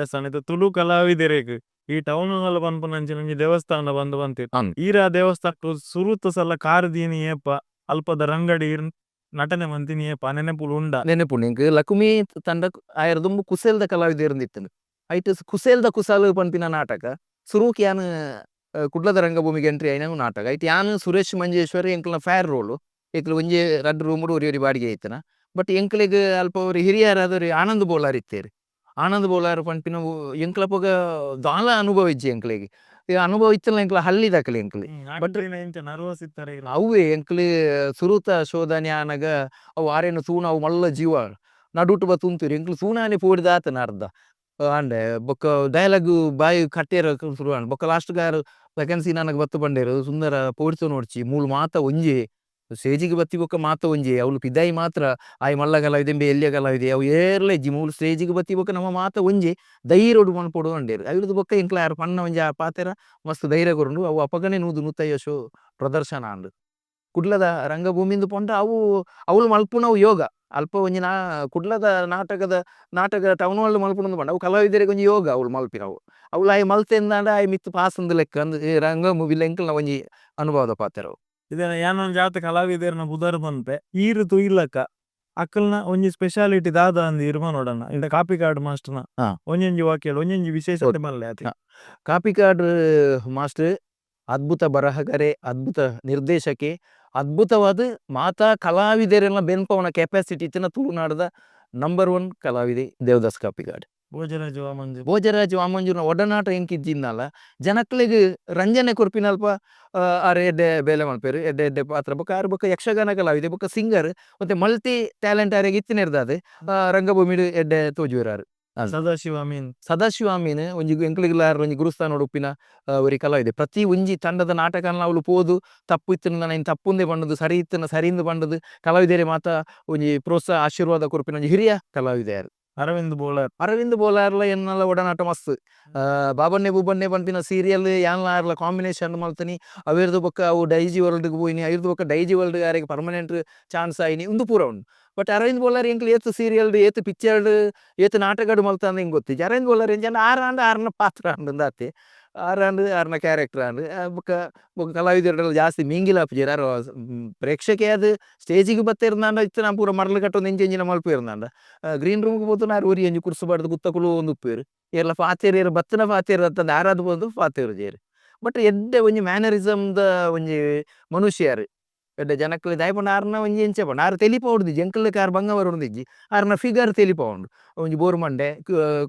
ಎಸ್ ಅಣ್ಣ ಇತ್ತೆ ತುಳು ಕಲಾವಿದೆರೆಗ್ ಈ ಟೌನ್ ಹಾಲ್ ಪನ್ಪುನಂಚಿನ ಒಂಜಿ ದೇವಸ್ಥಾನ ಪಂದ್ ಪಂತೆರ್. ಈರ್ ಆ ದೇವಸ್ಥಾನ ಸುರುತ ಸಲ ಕಾರ್ ದೀನಿ ಏಪ ಅಲ್ಪದ ರಂಗಡ್ ಈರ್ ನಟನೆ ಮಂತಿನಿ ಏಪ ಆ ನೆನೆಪುಲು ಉಂಡ. ನೆನೆಪುಂಡು ಎಂಕ್ ಲಕುಮಿ ತಂಡ ಆಯೆರ್ದ್ ದುಂಬು ಕುಸೇಲ್ದ ಕಲಾವಿದೆರ್ ಇತ್ತುಂಡು. ಐಟ್ ಕುಸೇಲ್ದ ಕುಸಾಲ್ ಪನ್ಪಿನ ನಾಟಕ ಸುರುಕ್ ಯಾನ್ ಕುಡ್ಲದ ರಂಗಭೂಮಿಗ್ ಎಂಟ್ರಿ ಆಯಿನ ನಾಟಕ. ಐಟ್ ಯಾನ್ ಸುರೇಶ್ ಮಂಜೇಶ್ವರ್ ಎಂಕಲ್ನ ಫೇರ್ ರೋಲ್. ಎಂಕುಲು ಒಂಜೇ ರಡ್ಡ್ ರೂಮುಡು ಒರಿ ಒರಿ ಬಾಡಿಗೆ ಇತ್ತಿನ. ಬಟ್ ಎಂಕ್ಲೆಗ್ ಅಲ್ಪ ಒರಿ ಹಿರಿಯರಾದ್ ಒರಿ ಆನಂದ್ ಬೋಳಾರ್ ಇತ್ತೆರ್. ಆನಂದ್ ಬೋಳಾರ್ ಪನ್ಪಿನ ಎಂಕ್ಲಪಗ ದಾಲ ಅನುಭವ ಇಜ್ಜಿ ಎಂಕ್ಲೆಗ್. ಅನುಭವ ಇತ್ತಿನ ಎಂಕ್ಲ ಹಳ್ಳಿದಕುಲು ಎಂಕ್ಲೆ. ಬಟ್ ಅವ್ವೇ ಎಂಕ್ಲೆ ಸುರುತ ಶೋಧನೆ ಆನಗ ಅವು ಆರೆನ ತೂನ ಅವು ಮಲ್ಲ ಜೀವ ನಡುಟು ಬತ್ತ್ ಉಂತುವೆರ್ ಎಂಕ್ಲು ತೂನಾನೆ ಪೋಡಿದ್ ಆತನ ಅರ್ಧ ಆಂಡೆ ಬೊಕ್ಕ ಡೈಲಾಗ್ ಬಾಯಿ ಕಟ್ಟೆರೆ ಶುರು ಆಂಡ್. ಬೊಕ್ಕ ಲಾಸ್ಟ್ ಗ್ ಆರ್ ಸೆಕೆಂಡ್ ಸೀನ್ ಆನಗ ಬತ್ತ್ ಪಂಡೆರ್ ಸುಂದರ ಪೋಡಿಸೊನೊಡ್ಚಿ ಮೂಲು ಮಾತ ಒಂಜೇ ಸ್ಟೇಜಿಗ್ ಬತ್ತಿ ಬೊಕ್ಕ ಮಾತ ಒಂಜೇ ಅವ್ಲು ಪಿದಾಯಿ ಮಾತ್ರ ಆಯೆ ಮಲ್ಲ ಕಲಾವಿದೆ ಇಂಬೆ ಎಲ್ಯ ಕಲಾವಿದೆ ಅವು ಏರ್ಲ ಇಜ್ಜಿ ಮೂಲು ಸ್ಟೇಜಿಗ್ ಬತ್ತಿ ಬೊಕ್ಕ ನಮ ಮಾತ ಒಂಜೇ ಧೈರ್ಯೊಡು ಮನ್ಪೊಡು ಪಂಡೆರ್. ಐರ್ದ್ ಬೊಕ್ಕ ಎಂಕ್ಲ ಆರ್ ಪನ್ನ ಒಂಜಿ ಆ ಪಾತೆರ ಮಸ್ತ್ ಧೈರ್ಯ ಕೊರುಂಡು. ಅವು ಅಪಗನೆ 100 150 ಶೋ ಪ್ರದರ್ಶನ ಆಂಡ್. ಕುಡ್ಲದ ರಂಗಭೂಮಿಂದ್ ಪಂಡ ಅವು ಅವ್ಲು ಮಲ್ಪುನವು ಯೋಗ. ಅಲ್ಪ ಒಂಜಿ ನಾ ಕುಡ್ಲದ ನಾಟಕದ ನಾಟಕ ಟೌನ್ ಹಾಲ್ ಮಲ್ಪುನಂದ್ ಪಂಡ ಅವು ಕಲಾವಿದೆರೆಗ್ ಒಂಜಿ ಯೋಗ ಅವ್ಲು ಮಲ್ಪಿನವು. ಅವ್ಲು ಆಯೆ ಮಲ್ತೆಂದಾಂಡ ಆಯೆ ಮಿತ್ತ್ ಪಾಸ್ ಅಂದ್ ಲೆಕ್ಕ ಅಂದ್ ರಂಗಭೂಮಿಲ ಎಂಕಲ್ನ ಒಂಜಿ ಅನುಭವದ ಪಾತೆರ ಅವು. ಇದೇನ ಯಾನ್ ಒಂಜಿ ಆತ್ ಕಲಾವಿದೆರ್ನ ಪುದರ್ ಪನ್ಪೆ ಈರ್ ತೂಯಿಲಕ ಅಕಲ್ನ ಒಂಜಿ ಸ್ಪೆಷಾಲಿಟಿ ದಾದ ಅಂದ್ ಈರ್ ಪನೊಡನ್ನ ಇಂದ ಕಾಪಿಕಾಡ್ ಮಾಸ್ಟರ್ನ ಒಂಜೊಂಜಿ ವಾಕ್ಯಡ್ ಒಂಜೊಂಜಿ ವಿಶೇಷತೆ ಪನ್ಲೆ ಆತೆ. ಕಾಪಿಕಾಡ್ ಮಾಸ್ಟರ್ ಅದ್ಭುತ ಬರಹಗಾರೆ, ಅದ್ಭುತ ನಿರ್ದೇಶಕೆ, ಅದ್ಭುತವಾದ್ ಮಾತಾ ಕಲಾವಿದೆರೆನ ಬೆನ್ಪವುನ ಕೆಪಾಸಿಟಿ ಇತ್ತಿನ ತುಳುನಾಡುದ ನಂಬರ್ ಒನ್ ಕಲಾವಿದೆ ದೇವದಾಸ್ ಕಾಪಿಕಾಡ್. ಭೋಜರಾಜ್ ವಾಮಂಜೂರ್. ಭೋಜರಾಜ್ ವಾಮಂಜೂರ್ನ ಒಡನಾಟ ಎಂಕ್ ಇಜ್ಜಿಂದಾಲ ಜನಕ್ಲೆಗ್ ರಂಜನೆ ಕೊರ್ಪಿನಲ್ಪ ಆರ್ ಎಡ್ಡೆ ಬೇಲೆ ಮಲ್ಪೆರ್, ಎಡ್ಡೆ ಎಡ್ಡೆ ಪಾತ್ರ ಬೊಕ್ಕ ಆರ್ ಬೊಕ್ಕ ಯಕ್ಷಗಾನ ಕಲಾವಿದೆ ಬೊಕ್ಕ ಸಿಂಗರ್ ಮತ್ತೆ ಮಲ್ಟಿ ಟ್ಯಾಲೆಂಟ್ ಆರೆಗ್ ಇತ್ತಿನೆರ್ದಾದ್ ರಂಗಭೂಮಿಡ್ ಎಡ್ಡೆ ತೋಜುವೆರ್ ಆರ್. ಸದಾಶಿವ ಅಮೀನ್. ಸದಾಶಿವ ಅಮೀನ್ ಒಂಜಿ ಎಂಕ್ಲೆಗ್ಲ ಆರ್ ಒಂಜಿ ಗುರುಸ್ಥಾನಡ್ ಉಪ್ಪಿನ ಒರಿ ಕಲಾವಿದೆ. ಪ್ರತಿ ಒಂಜಿ ತಂಡದ ನಾಟಕನ್ಲ ಅವ್ಲು ಪೋದು ತಪ್ಪು ಇತ್ತಿನ ಐನ್ ತಪ್ಪುಂದೇ ಪಂಡುದು ಸರಿ ಇತ್ತಿನ ಸರಿಂದ್ ಪಂಡುದು ಕಲಾವಿದೆರೆ ಮಾತ ಒಂಜಿ ಪ್ರೋತ್ಸಾಹ ಆಶೀರ್ವಾದ ಕೊರ್ಪಿನ ಒಂಜಿ ಹಿರಿಯ ಕಲಾವಿದೆ ಆರ್. ಅರವಿಂದ್ ಬೋಳಾರ್. ಅರವಿಂದ್ ಬೋಳಾರ್ಲ ಎನ್ನಲ ಒಡನಾಟ ಮಸ್ತ್. ಬಾಬನ್ನೆ ಬೂಬನ್ನೆ ಪನ್ಪಿನ ಸೀರಿಯಲ್ ಯಾನ್ಲ ಆರ್ಲ ಕಾಂಬಿನೇಷನ್ ಮಲ್ತಿನಿ. ಅವೆರ್ದ್ ಬೊಕ್ಕ ಅವು ಡೈಜಿ ವರ್ಲ್ಡ್ ಗ್ ಪೋಯಿನಿ. ಐರ್ದ್ ಬೊಕ್ಕ ಡೈಜಿ ವರ್ಲ್ಡ್ ಆರೆಗ್ ಪರ್ಮನೆಂಟ್ ಚಾನ್ಸ್ ಆಯಿನಿ ಉಂದು ಪೂರ ಉಂಡು. ಬಟ್ ಅರವಿಂದ್ ಬೋಳಾರ್ ಎಂಕ್ಲು ಏತ್ ಸೀರಿಯಲ್ ಡ್ ಏತ್ ಪಿಕ್ಚರ್ ಡ್ ಏತ್ ನಾಟಕಡ್ ಮಲ್ತಂದ್ ಎಂಕ್ ಗೊತ್ತಿಜ್ಜಿ. ಅರವಿಂದ್ ಬೋಳಾರ್ ಎಂಚ ಆಂಡ ಆರ್ ಆಂಡ ಆರ್ನ ಪಾತ್ರ ಆಂಡ್ ಆತೆ. ಆರ್ ಆಂಡ್ ಆರ್ನ ಕ್ಯಾರೆಕ್ಟರ್ ಆಂಡ್. ಬೊಕ್ಕ ಬೊಕ್ಕ ಕಲಾವಿದೆರ್ಡಲ ಜಾಸ್ತಿ ಮಿಂಗಿಲ್ ಆಪುಜೆರ್ ಆರ್ ಪ್ರೇಕ್ಷಕೆ ಆದ್ ಸ್ಟೇಜ್ ಗ್ ಬತ್ತೆರ್ಂದಾಂಡ ಇತ್ತೆ ನಾ ಪೂರ ಮರ್ಲ್ ಕಟ್ಟೊಂದು ಎಂಚ ಎಂಚಿನ ಮಲ್ಪುವೆರ್ಂದಾಂಡ ಗ್ರೀನ್ ರೂಮ್ ಗ್ ಪೋತುಂಡ ಆರ್ ಒರಿ ಒಂಜಿ ಕುರ್ಸು ಪಾಡ್ದ್ ಕುತ್ತ ಕುಲೋಂದು ಉಪ್ಪುವೆರ್. ಏರ್ಲ ಪಾತೆರಿಯೆರೆ ಬತ್ತಿನ ಪಾತೆರ ಅತ್ತಂದೆ ಆರಾದ್ ಪೋದು ಪಾತೆರುಜೆರ್. ಬಟ್ ಎಡ್ಡೆ ಒಂಜಿ ಮ್ಯಾನರಿಸಮ್ ದ ಒಂಜಿ ಮನುಷ್ಯ ಆರ್. ಎಡ್ಡೆ ಜನಕ್ಲೆ ದಾಯೆ ಪಂಡ ಆರ್ನ ಒಂಜಿ ಎಂಚ ಪಂಡ ಆರ್ ತೆಲಿಪಾವೊಡ್ದಿಜ್ಜಿ ಎಂಕಲ್ಲೆಕ ಆರ್ ಬಂಗ ಬರೊಡ್ದಿಜ್ಜಿ ಆರ್ನ ಫಿಗರ್ ತೆಲಿಪಾವುಂಡು. ಒಂಜಿ ಬೋರು ಮಂಡೆ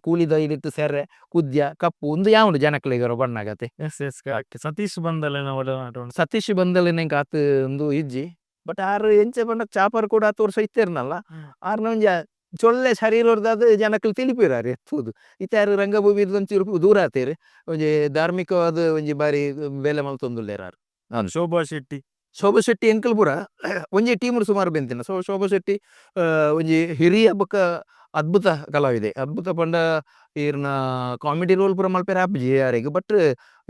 ಕೂಲಿದ ಇಡಿಟ್ ಸೆರೆ ಕುದ್ಯ ಕಪ್ಪು ಉಂದು ಯಾವುಂಡು ಜನಕ್ಲೆಗ್ ಬಣ್ಣಗತೆ. S S correct. Satish ಬಂದಲೆನ ಒಡನಾಟ ಉಂಡು. ಸತೀಶ್ ಬಂದಲೆನ ಎಂಕ್ ಆತ್ ಉಂದು ಇಜ್ಜಿ. ಬಟ್ ಆರ್ ಎಂಚ ಪಂಡ ಚಾಪರ್ ಕೂಡ ಆತ್ ವರ್ಷ ಇತ್ತೆರ್ನಲ್ಲ ಆರ್ನ ಒಂಜಿ ಚೊಲ್ಲೆ ಶರೀರೊರ್ದಾದ್ ಜನಕುಲು ತೆಲಿಪುವೆರ್ ಆರ್ ತೂದು. ಇತ್ತೆ ಆರ್ ರಂಗಭೂಮಿರ್ದ್ ಒಂಚೂರು ದೂರ ಆತೆರ್. ಒಂಜಿ ಧಾರ್ಮಿಕವಾದ್ ಒಂಜಿ ಬಾರಿ ಬೇಲೆ ಮಲ್ತೊಂದುಲ್ಲೆರ್ ಆರ್. ಶೋಭಾ ಶೆಟ್ಟಿ. ಶೋಭಾ ಶೆಟ್ಟಿ ಎಂಕುಲು ಪೂರ ಒಂಜಿ ಟೀಮ್ ಸುಮಾರು ಬೆಂತಿನ. ಸೊ ಶೋಭಾ ಶೆಟ್ಟಿ ಒಂಜಿ ಹಿರಿಯ ಬೊಕ್ಕ ಅದ್ಭುತ ಕಲಾವಿದೆ. ಅದ್ಭುತ ಪಂಡ ಈರ್ನ ಕಾಮಿಡಿ ರೋಲ್ ಪೂರ ಮಲ್ಪೆರೆ ಆಪುಜಿ ಯಾರೆಗ್, ಬಟ್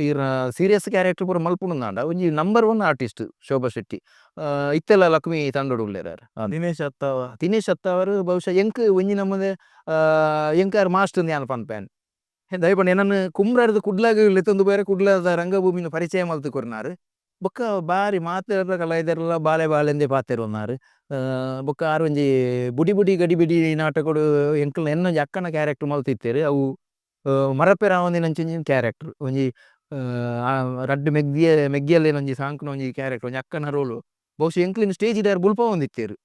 ಈರ್ನ ಸೀರಿಯಸ್ ಕ್ಯಾರೆಕ್ಟರ್ ಪೂರ ಮಲ್ಪುನುಂದಾಂಡ ಒಂಜಿ ನಂಬರ್ 1 ಆರ್ಟಿಸ್ಟ್ ಶೋಭಾ ಶೆಟ್ಟಿ. ಇತ್ತೆಲ ಲಕ್ಷ್ಮಿ ತಂಡೊಡು ಉಲ್ಲೆರ್ ಆರ್. ದಿನೇಶ್ ಅತ್ತಾವ. ದಿನೇಶ್ ಅತ್ತಾವರು ಬಹುಶಃ ಎಂಕ್ ಒಂಜಿ ನಮೂನೆ ಎಂಕ್ ಆರ್ ಮಾಸ್ಟರ್ ಯಾನ್ ಪನ್ಪೇನ್. ದಯಪಂಡ ಎನನ್ ಕುಂಬ್ರರ್ದ್ ಕುಡ್ಲಗ್ ಲೆತ್ತೊಂದು ಪೋಯೆರೆ ಕುಡ್ಲದ ರಂಗಭೂಮಿನ ಪರಿಚಯ ಮಲ್ತ್ ಕೊರ್ನಾರ್. ಬೊಕ್ಕ ಬಾರಿ ಮಾತೆರ್ಲ ಕಲಾವಿದೆರ್ಲ ಬಾಲೆ ಬಾಲೆಂದೇ ಪಾತೆರುನಾರ್. ಬೊಕ್ಕ ಆರ್ ಒಂಜಿ ಬುಡಿ ಬುಡಿ ಗಡಿ ಬಿಡಿ ನಾಟಕೊಡು ಎಂಕಲ್ನ ಎನ್ನೊಂಜಿ ಅಕ್ಕನ ಕ್ಯಾರೆಕ್ಟರ್ ಮಲ್ತಿತ್ತೆರ್. ಅವು ಮರಪೆರಾವಂದಿನಂಚಿನ ಕ್ಯಾರೆಕ್ಟರ್. ಒಂಜಿ ರಡ್ಡ್ ಮೆಗ್ದಿಯ ಮೆಗ್ಗಿಯಲ್ಲೇನ ಒಂಜಿ ಸಾಂಕುನ ಒಂಜಿ ಕ್ಯಾರೆಕ್ಟರ್, ಒಂಜಿ ಅಕ್ಕನ ರೋಲು. ಬಹುಶಃ ಎಂಕ್ಲೆನ ಸ್ಟೇಜ್ ಆರ್ ಬುಲ್ಪವೊಂದಿತ್ತೆರ್.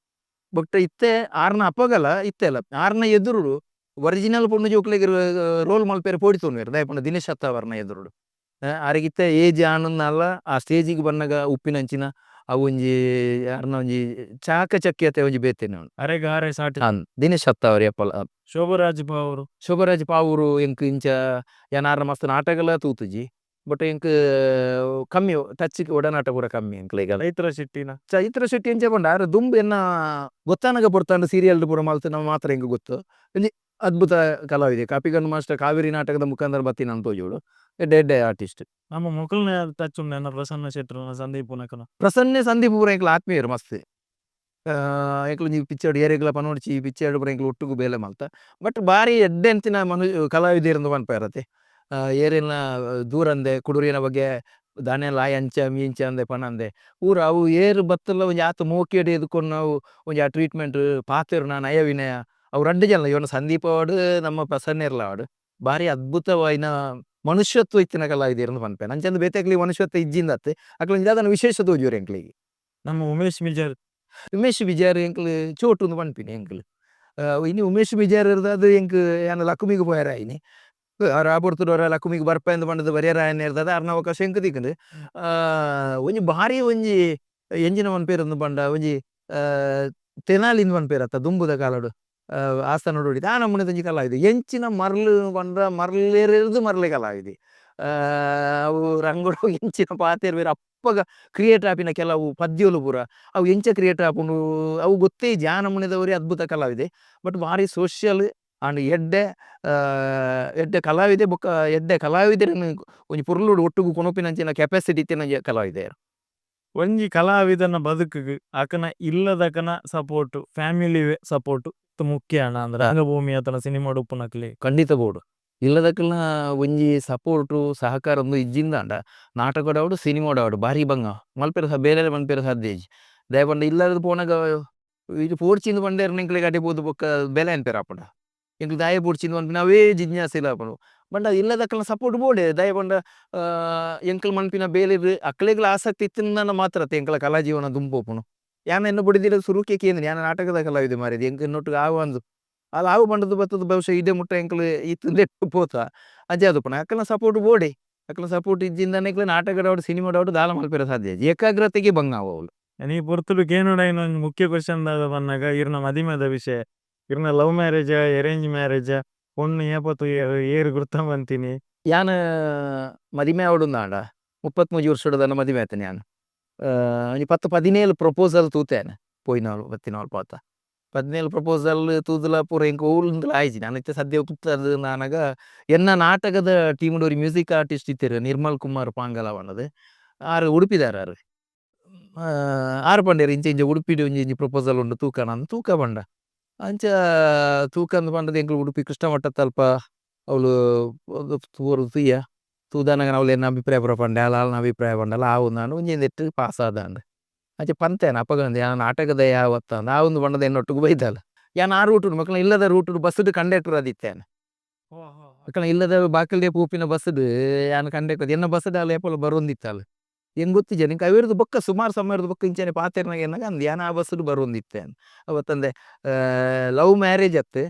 ಬೊಕ್ಕ ಇತ್ತೆ ಆರ್ನ ಅಪಗಲ ಇತ್ತೆಲ ಆರ್ನ ಎದುರುಡು ಒರಿಜಿನಲ್ ಪೊಣ್ಣು ಜೋಕ್ಲೆಗ್ ರೋಲ್ ಮಲ್ಪೆರೆ ಪೋಡಿತೊನುವೆರ್. ದಾಯೆ ಪಂಡ ದಿನೇಶ್ ಅತ್ತಾವರ್ನ ಎದುರುಡು ಆರೆಗಿತ್ತೆ ಏಜ್ ಆನಂದಲ ಆ ಸ್ಟೇಜಿಗ್ ಬನ್ನಗ ಉಪ್ಪಿನಂಚಿನ ಅವು ಒಂಜಿ ಆರ್ನ ಒಂಜಿ ಚಾಕಚಕ್ಯತೆ ಒಂಜಿ ಬೇತೆನೆ ಉಂಡು. ಅರೆಗ್ ಆರೆ ಸಾಟಿ. ದಿನೇಶ್ ಅತ್ತಾವರ್ ಏಪಲ. ಶೋಭರಾಜ್ ಪಾವೂರು. ಶೋಭರಾಜ್ ಪಾವೂರು ಎಂಕ್ ಇಂಚ ಯಾನ್ ಆರ್ನ ಮಸ್ತ್ ನಾಟಕಲ ತೂತುಜಿ. ಬಟ್ ಎಂಕ್ ಕಮ್ಮಿ ಟಚ್ ಒಡನಾಟ ಪೂರ ಕಮ್ಮಿ ಎಂಕ್ಲೆಗ್. ಚೈತ್ರ ಶೆಟ್ಟಿನ. ಚೈತ್ರ ಶೆಟ್ಟಿ ಎಂಚ ಪಂಡ ಆರ್ ದುಂಬು ಎನ್ನ ಗೊತ್ತಾನಗ ಪೊರ್ತಾಂಡ ಸೀರಿಯಲ್ ಪೂರ ಮಲ್ತ್ ನಮ ಮಾತ್ರ ಎಂಕ್ ಗೊತ್ತು. ಒಂಜಿ ಅದ್ಭುತ ಕಲಾವಿದೆ. ಕಾಪಿಕಾಡ್ ಮಾಸ್ಟರ್ ಕಾವೇರಿ ನಾಟಕದ ಮುಖಾಂತರ ಬತ್ತಿನ ತೋಜೋಡು. ಎಡ್ಡೆ ಎಡ್ಡೆ ಆರ್ಟಿಸ್ಟ್. ನಮ್ಮ ಮೊಕಲ್ನ ಟಚ್ ಉಂಡು ಪ್ರಸನ್ನ ಶೆಟ್ಟರ್ ಸಂದೀಪ್ ನಕಲ. ಪ್ರಸನ್ನ ಸಂದೀಪ್ ಪೂರ ಎಂಕ್ಲ ಆತ್ಮೀಯರು ಮಸ್ತ್. ಎಂಕ್ಲು ಒಂಜಿ ಪಿಕ್ಚರ್ ಏರೆಗ್ಲ ಪನೋಡ್ಚಿ ಪಿಕ್ಚರ್ ಪೂರ ಎಂಕ್ಲು ಒಟ್ಟುಗು ಬೇಲೆ ಮಲ್ತ. ಬಟ್ ಬಾರಿ ಎಡ್ಡೆ ಅಂತಿನ ಕಲಾವಿದೆರ್ ಪನ್ಪೆರತೆ. ಏರೆನ ದೂರಂದೆ ಕುಡುರಿನ ಬಗ್ಗೆ ದಾನೆಲ ಆಯ್ ಅಂಚ ಮೀಂಚ ಅಂದೆ ಪನಂದೆ ಪೂರ ಅವು ಏರು ಬತ್ತಲ್ಲ ಒಂಜಿ ಆತ್ ಮೋಕೆಡ್ ಎದುಕೊಂಡ್ ನಾವು ಒಂಜಿ ಆ ಟ್ರೀಟ್ಮೆಂಟ್ ಪಾತೆರುನ ನಯ ವಿನಯ ಅವು ರಡ್ಡ್ ಜನ ಇವನ ಸಂದೀಪ್ ಆವಡ್ ನಮ್ಮ ಪ್ರಸನ್ನೆರ್ಲ ಆವಡ್ ಬಾರಿ ಅದ್ಭುತವಾಯಿನ ಮನುಷ್ಯತ್ವ ಇತ್ತಿನ ಕಲಾವಿದೆರ್ ಪನ್ಪೆರ್. ಅಂಚಂದ್ ಬೇತೆಕ್ಲೆ ಮನುಷ್ಯತ್ವ ಇಜ್ಜಿಂದತ್ ಅಕ್ಲೆ ದಾದನ ವಿಶೇಷ ತೋಜುವೆರ್ ಎಂಕ್ಲೆಗ್. ನಮ್ಮ ಉಮೇಶ್ ಮಿಜಾರ್. ಉಮೇಶ್ ಮಿಜಾರ್ ಎಂಕ್ಲು ಚೋಟುಂದು ಪನ್ಪಿನಿ ಎಂಕ್ಲು. ಇನಿ ಉಮೇಶ್ ಮಿಜಾರ್ ಇರ್ದಾದ್ ಎಂಕ್ ಯಾನ್ ಲಕುಮಿಗ್ ಪೋಯೆರೆ ಆಯಿನಿ. ಆರ್ ಆ ಪೊರ್ತುಡು ಲಕುಮಿಗ್ ಬರ್ಪೆಂದ್ ಪಂಡುದು ಬರ್ಯರ ಆಯೆರ್ದಾದ್ ಆರ್ನ ಅವಕಾಶ ಎಂಕ್ ತಿಕ್ಕುಂಡು. ಒಂಜಿ ಬಾರಿ ಒಂಜಿ ಎಂಜಿನ ಪನ್ಪೆರ್ ಪಂಡ ಒಂಜಿ ತೆನಾಲಿಂದ್ ಪನ್ಪೆರತ್ತ ದುಂಬುದ ಕಾಲಡು ಆಸ್ಥಾನಡ್ ಆ ನಮೂನೆದ ಒಂಜಿ ಕಲಾವಿದೆ. ಎಂಚಿನ ಮರ್ಲು ಪಂಡ ಮರ್ಲೆರ್ದ್ ಮರ್ಲೆ ಕಲಾವಿದೆ. ಅವು ರಂಗೋಡು ಎಂಚಿನ ಪಾತೆರ್ವೆರ್ ಅಪ್ಪಗ ಕ್ರಿಯೇಟ್ ಆಪಿನ ಕೆಲವು ಪದ್ಯಲು ಪೂರ ಅವು ಎಂಚ ಕ್ರಿಯೇಟ್ ಆಪುಂಡು ಅವು ಗೊತ್ತೇ ಇಜ್ಜಿ. ಆ ನಮೂನೆದವರೇ ಅದ್ಭುತ ಕಲಾವಿದೆ. ಬಟ್ ಬಾರಿ ಸೋಶಿಯಲ್ ಆಂಡ್ ಎಡ್ಡೆ ಎಡ್ಡೆ ಕಲಾವಿದೆ ಬೊಕ್ಕ ಎಡ್ಡೆ ಕಲಾವಿದೆರೆನ್ ಒಂಜಿ ಪೊರ್ಲುಡು ಒಟ್ಟುಗು ಕೊನೊಪಿನಂಚಿನ ಕೆಪಾಸಿಟಿ ಇತ್ತಿನ ಕಲಾವಿದೆ. ಒಂಜಿ ಕಲಾವಿದನ ಬದುಕುಗು ಅಕನ ಇಲ್ಲದಕನ support, family support ಮುಖ್ಯ ಅಣ್ಣ ಅಂದ್ರೆ ರಂಗಭೂಮಿ ಅತನ ಸಿನಿಮಾ ಉಪ್ಪುನಕ್ಲೆ. ಖಂಡಿತ ಬೋಡು. ಇಲ್ಲದಕಲ್ನ ಒಂಜಿ ಸಪೋರ್ಟು ಸಹಕಾರ ಒಂದು ಇಜ್ಜಿಂದಾಂಡ ನಾಟಕಡಾವಡು ಸಿನಿಮಾಡಾವಡು ಬಾರಿ ಬಂಗ ಮಲ್ಪೆರೆ ಬೇರೆ ಮನ್ಪೆರೆ ಸಾಧ್ಯ ಇಜ್ಜಿ. ದಾಯೆ ಪಂಡ ಇಲ್ಲದ ಪೋನಗ ಇದು ಪೋಡ್ಚಿಂದು ಪಂಡೇರ್ ಎಂಕ್ಲೆಗ್ ಅಡೆ ಪೋದು ಬೊಕ್ಕ ಬೆಲೆ ಅನ್ಪೆರ್ ಆಪುಂಡ. ಎಂಕ್ಲು ದಾಯೆ ಪೋಡ್ಚಿಂದು ಪನ್ಪಿನ ಅವೇ ಜಿಜ್ಞಾಸೆಲ ಆಪುಂಡು. ಪಂಡ ಇಲ್ಲದಕಲ್ನ ಸಪೋರ್ಟ್ ಬೋಡೆ. ದಾಯೆ ಪಂಡ ಎಂಕ್ಲು ಮನ್ಪಿನ ಬೇಲೆಗ್ ಅಕ್ಲೆಗ್ಲ ಆಸಕ್ತಿ ಇತ್ತಿನ ಮಾತ್ರ ಎಂಕ್ಲ ಕಲಾ ಜೀವನ ದುಂಬು ಪೋಪುಂಡು. ಯಾನ್ ಎನ್ನ ಬುಡೆದಿಡ ಸುರುಕೆ ಕೇಂದಿನಿ ಯಾನ್ ನಾಟಕದ ಕಲಾವಿದೆ ಮಾರ್ರೆ ಎಂಕ್ ಎನ್ನೊಟ್ಟುಗು ಆವಂದ್. ಅಲ್ ಆವು ಪಂಡುದು ಬತ್ತುದು ಬಹುಶಃ ಇಡೆ ಮುಟ್ಟ ಎಂಕ್ಲು ಇತ್ತುಂದೆ ಪೋತ ಅಂಚ ಆದುಪ್ಪುಂಡು. ಅಕಲ್ನ ಸಪೋರ್ಟ್ ಬೋಡೆ. ಅಕಲ್ನ ಸಪೋರ್ಟ್ ಇಜ್ಜಿಂದಾನೆ ಎಂಕ್ಲು ನಾಟಕಡಾವಡು ಸಿನಿಮಾಡಾವಡು ದಾಲ ಮಲ್ಪೆರೆ ಸಾಧ್ಯ ಇಜ್ಜಿ. ಏಕಾಗ್ರತೆಗೆ ಭಂಗ ಆವು. ನೀ ಪೊರ್ತುಡು ಕೇನೋಡಾಯಿನ ಒಂಜಿ ಮುಖ್ಯ ಕ್ವೆಶ್ಚನ್ ದಾದ ಪನ್ನಗ ಇರ್ನ ಮದಿಮೆದ ವಿಷಯ. ಇರ್ನ love marriage arrange marriage ಪೊಣ್ಣು ಏಪ ತೂಯೆರ್ ಏರ್ ಗುರ್ತ ಮಂತಿನಿ. ಯಾನ್ ಮದಿಮೆ ಆವೊಡುಂದಾಂಡ 33 ವರ್ಷದ ಮದಿಮೆ ಆತೇನೆ ಯಾನ್. ಒಂಜಿ 10 17 ಪ್ರಪೋಸಲ್ ತೂತೇನೆ ಪೋಯಿನವಳು ಬತ್ತಿನವಳು ಪಾತ 17 ಪ್ರಪೋಸಲ್ ತೂದುಲ ಪೂರ ಎಂಕ್ ಓಲುಂದುಲ ಆಯಿಜಿ. ನಾನ್ ಇತ್ತೆ ಸದ್ಯ ಉಂತದು ನಾನಗ ಎನ್ನ ನಾಟಕದ ಟೀಮ್ ಒರಿ ಮ್ಯೂಸಿಕ್ ಆರ್ಟಿಸ್ಟ್ ಇತ್ತೆರ್ ನಿರ್ಮಲ್ ಕುಮಾರ್ ಪಾಂಗಲ ಪಂಡುದು. ಆರ್ ಉಡುಪಿದಾರ್ ಆರ್. ಆರ್ ಪಂಡೇರ್ ಇಂಚ ಇಂಚ ಉಡುಪಿಡ್ ಒಂಜಿ ಇಂಚ ಪ್ರಪೋಸಲ್ ಉಂಡು ತೂಕಣ ತೂಕ ಪಂಡ. ಅಂಚ ತೂಕಂದ್ ಪಂಡದು ಎಂಕ್ಲು ಉಡುಪಿ ಕೃಷ್ಣ ಮಠ ತಲ್ಪ ಅವ್ಲು ತೂಯ ತೂದಾನಗ ಅವ್ಲು ಎನ್ನ ಅಭಿಪ್ರಾಯ ಪೂರ ಪಂಡೆ ಆಲ್ ಆಲ್ನ ಅಭಿಪ್ರಾಯ ಪಂಡಲ ಆವು ನಾನ್ ಒಂಜಿ ನೆಟ್ ಪಾಸ್ ಆದಾಂಡ್. ಅಂಚ ಪಂತೇನ ಅಪಗ ಯಾನ್ ನಾಟಕದ ಯಾವತ್ತ ಆವೊಂದು ಪಂಡದು ಎನ್ನೊಟ್ಟುಗು ಬೈದಲ್. ಯಾನ್ ಆ ರೂಟುಡು ಮೊಕಲ್ನ ಇಲ್ಲದ ರೂಟುಡು ಬಸ್ಸುಡು ಕಂಡಕ್ಟರ್ ಆದಿತ್ತೇನೆ. ಅಕಲ್ನ ಇಲ್ಲದ ಬಾಕಲ್ಡೆ ಪೋಪಿನ ಬಸ್ಸುಡು ಯಾನ್ ಕಂಡಕ್ಟರ್ ಎನ್ನ ಬಸ್ಸುಡು ಆಲ್ ಏಪಲ ಬರೊಂದಿತ್ತಾಲ್. ಎಂಕ್ ಗೊತ್ತಿಜ್ಜಿ ಎಂಕ್ ಅವೆರ್ದ್ ಬೊಕ್ಕ ಸುಮಾರು ಸಮಯದ ಬೊಕ್ಕ ಇಂಚನೆ ಪಾತೆರ್ನಗ ಎನ್ನಗ ಅಂದ್ ಯಾನ್ ಆ ಬಸ್ಸುಡು ಬರೊಂದಿತ್ತೇನೆ. ಅವತ್ತಂದೆ ಲವ್ ಮ್ಯಾರೇಜ್ ಅತ್ತ್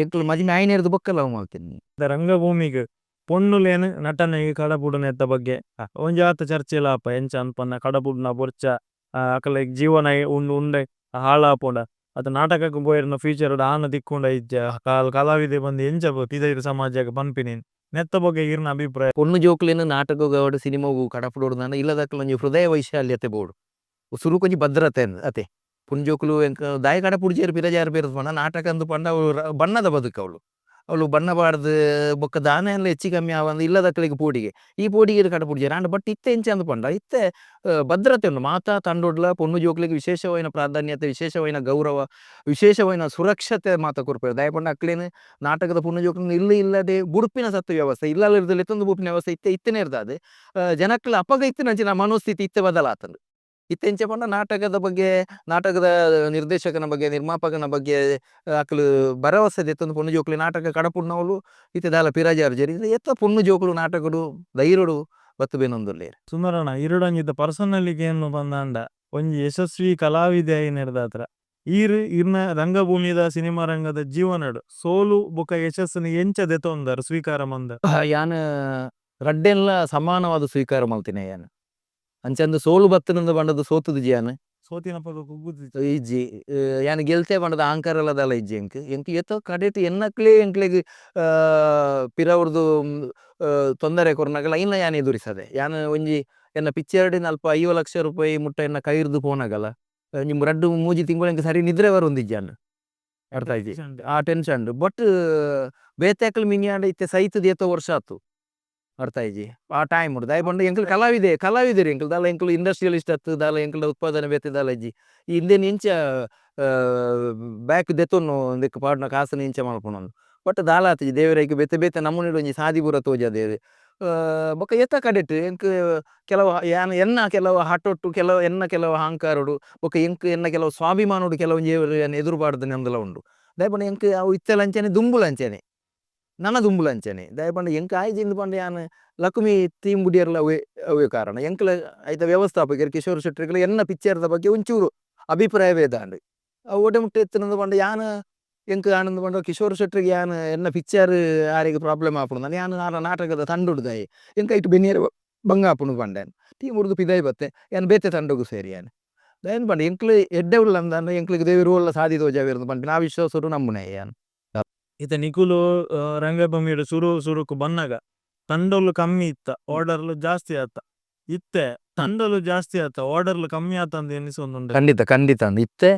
ಎಂಕುಲು ಮದಿಮೆ ಆಯಿನೆರ್ದ್ ಬೊಕ್ಕ ಲವ್ ಮಲ್ತಿನಿ. ರಂಗಭೂಮಿಗ್ ಪೊಣ್ಣುಲೇನ್ ನಟನೆಗ್ ಕಡಪುಡುನೆತ್ತ ಬಗ್ಗೆ ಒಂಜಿ ಆತ ಚರ್ಚೆಲ ಆಪ ಎಂಚ ಅನ್ಪನ್ನ ಕಡಪುಡುನ ಬೊರ್ಚ ಅಕಲೆಗ್ ಜೀವನ ಉಂಡು ಉಂಡೆ ಹಾಳಾಪುಂಡ. ಅತ ನಾಟಕಕ್ಕೆ ಪೋಯಿರ್ನ ಫ್ಯೂಚರ್ ಆನ ದಿಕ್ಕುಂಡ ಇಜ್ಜ ಕಲಾವಿದೆ ಬಂದು ಎಂಚ ಪಿದೈರ್ ಸಮಾಜಕ್ಕೆ ಪನ್ಪಿನಿ ನೆತ್ತ ಬಗ್ಗೆ ಇರ್ನ ಅಭಿಪ್ರಾಯ. ಪೊಣ್ಣು ಜೋಕುಲೆನ ನಾಟಕಗವಾಡು ಸಿನಿಮಾಗು ಕಡಪುಡೋಡು ಇಲ್ಲದಕ್ಕಲ ಒಂಜಿ ಹೃದಯ ವೈಶಾಲ್ಯತೆ ಬೋಡು ಸುರುಕೊಂಜಿ ಭದ್ರತೆ ಅತೆ ಪೊಣ್ಣು ಜೋಕುಲು ಎಂಕ ದಾಯ ಕಡಪುಡ್ಜೇರು ಪಿರಜಾರು ಪೇರು ಪಂಡ ನಾಟಕ ಅಂದು ಪಂಡ ಅವಳು ಬಣ್ಣದ ಬದುಕು ಅವಳು ಅವಳು ಬಣ್ಣ ಬಾಡ್ದು ಬೊಕ್ಕ ದಾನೆ ಎಲ್ಲ ಹೆಚ್ಚು ಕಮ್ಮಿ ಆವಂದು ಇಲ್ಲದಕ್ಕಲಿಗೆ ಪೋಡಿಗೆ ಈ ಪೋಡಿಗೆ ಕಡಪುಡ್ಜೇರು ಆಂಡ ಬಟ್ ಇತ್ತೆ ಎಂಚ ಅಂದು ಪಂಡ ಇತ್ತೆ ಭದ್ರತೆ ಉಂಡು ಮಾತಾ ತಂಡೊಡ್ಲ ಪೊಣ್ಣು ಜೋಕುಲೆಗ್ ವಿಶೇಷವಾಯಿನ ಪ್ರಾಧಾನ್ಯತೆ ವಿಶೇಷವಾಯಿನ ಗೌರವ ವಿಶೇಷವಾಯಿನ ಸುರಕ್ಷತೆ ಮಾತ ಕೊರ್ಪೆರ್ ದಾಯೆ ಪಂಡ ಅಕ್ಲೆನ್ ನಾಟಕದ ಪೊಣ್ಣು ಜೋಕುಲು ಇಲ್ಲ ಇಲ್ಲದೆ ಬುಡುಪಿನ ಸತ್ತು ವ್ಯವಸ್ಥೆ ಇಲ್ಲದಿರ್ದು ಲೆತ್ತೊಂದು ಬುಪಿನ ವ್ಯವಸ್ಥೆ ಇತ್ತೆ ಇತ್ತನೇ ಇರ್ದಾದೆ ಜನಕ್ಲ ಅಪಗ ಇತ್ತಿನಂಚಿನ ಮನೋಸ್ಥಿತಿ ಇತ್ತೆ ಬದಲಾತಂಡು ಇತ್ತೆ ಎಂಚ ಪಂಡ ನಾಟಕದ ಬಗ್ಗೆ ನಾಟಕದ ನಿರ್ದೇಶಕನ ಬಗ್ಗೆ ನಿರ್ಮಾಪಕನ ಬಗ್ಗೆ ಅಕ್ಲು ಭರವಸೆ ದೆತ್ತೊಂದು ಪೊಣ್ಣು ಜೋಕುಲು ನಾಟಕ ಕಡಪುಡ್ನವ್ಲು ಇತ್ತೆ ದಾಲ ಪಿರಾಜಾರು ಜರಿ ಎತ್ತ ಪೊಣ್ಣು ಜೋಕುಲು ನಾಟಕಡು ಧೈರ್ಯಡು ಬತ್ತು ಬೇನೊಂದುಲ್ಲೇರ್. ಸುಂದರಣ್ಣ ಇರುಡಂಗಿದ್ದ ಪರ್ಸನಲಿಗೆ ಏನು ಬಂದಾಂಡ ಒಂಜಿ ಯಶಸ್ವಿ ಕಲಾವಿದೆ ಆಯಿನೆರ್ದಾತ್ರ ಈರ್ ಇರ್ನ ರಂಗಭೂಮಿದ ಸಿನಿಮಾ ರಂಗದ ಜೀವನಡು ಸೋಲು ಬೊಕ ಯಶಸ್ಸನ್ನು ಎಂಚ ದೆತೊಂದರ್ ಸ್ವೀಕಾರ ಮಂದ. ಯಾನ್ ರಡ್ಡೆನ್ಲ ಸಮಾನವಾದ ಸ್ವೀಕಾರ ಮಲ್ತಿನ ಯಾನ್ ಅಂಚಂದು ಸೋಲು ಬತ್ತನಂದು ಬಂಡದು ಸೋತುದು ಜಿಯಾನ್ ಸೋತಿನಪಗ ಕುಗ್ಗುದು ಇಜ್ಜಿ ಯಾನ್ ಗೆಲ್ತೆ ಬಂಡದ ಅಹಂಕಾರಲ ದಾಲ ಇಜ್ಜಿ ಎಂಕ್ ಎಂಕ್ ಏತೋ ಕಡೆಟ್ ಎನ್ನಕ್ಲೇ ಎಂಕ್ಲೆಗ್ ಪಿರವರ್ದು ತೊಂದರೆ ಕೊರ್ನಗಲ ಇನ್ನ ಯಾನ್ ಎದುರಿಸದೆ ಯಾನ್ ಒಂಜಿ ಎನ್ನ ಪಿಕ್ಚರ್ಡ್ ಅಲ್ಪ 50 ಲಕ್ಷ ರೂಪಾಯಿ ಮುಟ್ಟ ಎನ್ನ ಕೈರ್ದು ಪೋನಗಲ ಒಂಜಿ ರಡ್ಡು ಮೂಜಿ ತಿಂಗಳು ಎಂಕ್ ಸರಿ ನಿದ್ರೆ ಬರೊಂದಿಜ್ಜಾನ್ ಅರ್ಥ ಆಯ್ತಿ ಆ ಟೆನ್ಷನ್ ಬಟ್ ಬೇತೆಕ್ಲು ಮಿನಿಯಾಂಡ ಇತ್ತೆ ಸೈತದ ಏತೋ ವರ್ಷ ಆತು ಅರ್ಥ ಆಯ್ಜಿ ಆ ಟೈಮ್ ಉಂಡು ದಾಯೆ ಪಂಡ ಎಂಕ್ಲು ಕಲಾವಿದೆ ಕಲಾವಿದರು ಎಂಕ್ಲು ದಾಲ ಎಂಕ್ಲು ಇಂಡಸ್ಟ್ರಿಯಲಿಸ್ಟ್ ಅತ್ತು ದಾಲ ಎಂಕ್ಲು ಉತ್ಪಾದನೆ ಬೇತೆ ದಾಲ ಇಜ್ಜಿ ಇಂದೆನ್ ಇಂಚ ಬ್ಯಾಕ್ ದೆತೊನ್ನು ಇಂದೆಕ್ ಪಾಡ್ನ ಕಾಸುನು ಇಂಚ ಮಲ್ಪುನಂದು ಬಟ್ ದಾಲ ಆತಿಜಿ ದೇವರೈಕ್ ಬೇತೆ ಬೇತೆ ನಮೂನೆಡ್ ಒಂಜಿ ಸಾದಿ ಪೂರ ತೋಜಾದೆರ್ ಬೊಕ ಏತ ಕಡೆಟ್ ಎಂಕ್ ಕೆಲವು ಯಾನ್ ಎನ್ನ ಕೆಲವು ಹಠೊಟ್ಟು ಕೆಲವು ಎನ್ನ ಕೆಲವು ಅಹಂಕಾರೊಡು ಬೊಕ ಎಂಕ್ ಎನ್ನ ಕೆಲವು ಸ್ವಾಭಿಮಾನೊಡು ಕೆಲವೊಂಜಿ ಯಾನ್ ಎದುರು ಪಾಡ್ದನೆ ಉಂಡು ದಾಯೆ ಪಂಡ ಎಂಕ್ ಅವು ಇತ್ತೆಲ ಅಂಚನೆ ದುಂಬುಲ ಅಂಚನೆ ನನ ದುಂಬುಲ ಅಂಚನೆ ದಾಯೆ ಪಂಡ ಎಂಕ್ ಆಯ್ಜಿಂದ್ ಪಂಡ ಯಾನ್ ಲಕ್ಷ್ಮಿ ಟೀಮ್ ಬುಡಿಯರ್ಲ ಅವೇ ಅವೇ ಕಾರಣ ಎಂಕ್ಲ ಐತ ವ್ಯವಸ್ಥಾಪಕೆರ್ ಕಿಶೋರ್ ಶೆಟ್ಟರ್ಗಳ ಎನ್ನ ಪಿಕ್ಚರ್ದ ಬಗ್ಗೆ ಒಂಚೂರು ಅಭಿಪ್ರಾಯ ಭೇದ ಆಂಡ್ ಅವು ಒಡೆ ಮುಟ್ಟ ಎತ್ತುನಂದು ಪಂಡ ಯಾನ್ ಎಂಕ್ ಆನಂದ್ ಪಂಡ ಕಿಶೋರ್ ಶೆಟ್ಟರ್ಗೆ ಯಾನ್ ಎನ್ನ ಪಿಕ್ಚರ್ ಆರೆಗ್ ಪ್ರಾಬ್ಲಮ್ ಆಪುಂಡು ಯಾನ್ ಆರ ನಾಟಕದ ತಂಡೊಡು ದಾಯೆ ಎಂಕ್ ಐಟ್ ಬೆನಿಯರೆ ಬಂಗ ಆಪುಂಡು ಪಂಡೆ ಟೀಮ್ ಉರ್ದು ಪಿದಾಯಿ ಬತ್ತೆ ಯಾನ್ ಬೇತೆ ತಂಡೊಗು ಸೇರಿ ಯಾನ್ ದಾಯೆ ಪಂಡ ಎಂಕ್ಲು ಎಡ್ಡೆ ಉಲ್ಲ ಅಂದಾಂಡ ಎಂಕ್ಲೆಗ್ ದೇವೆರ್ ಓಲ್ಲ ಸಾದಿ ತೋಜಾವೆರ್ ಪನ್ಪಿನ ಆ ವಿಶ್ವಾಸೊಡು ನಂಬುನಾಯೆ ಯಾನ್. ಇತ್ತೆ ನಿಕುಲು ರಂಗಭೂಮಿಡ್ ಸುರು ಸುರುಕು ಬನ್ನಗ ತಂಡೊಲು ಕಮ್ಮಿ ಇತ್ತ ಆರ್ಡರ್ಲು ಜಾಸ್ತಿ ಆತ ಇತ್ತೆ ತಂಡೊಲು ಜಾಸ್ತಿ ಆತ ಆರ್ಡರ್ಲು ಕಮ್ಮಿ ಆತ ಅಂದ್ ಎನಿಸೊಂದುಂಡು. ಖಂಡಿತ ಖಂಡಿತ ಅಂದ್ ಇತ್ತೆ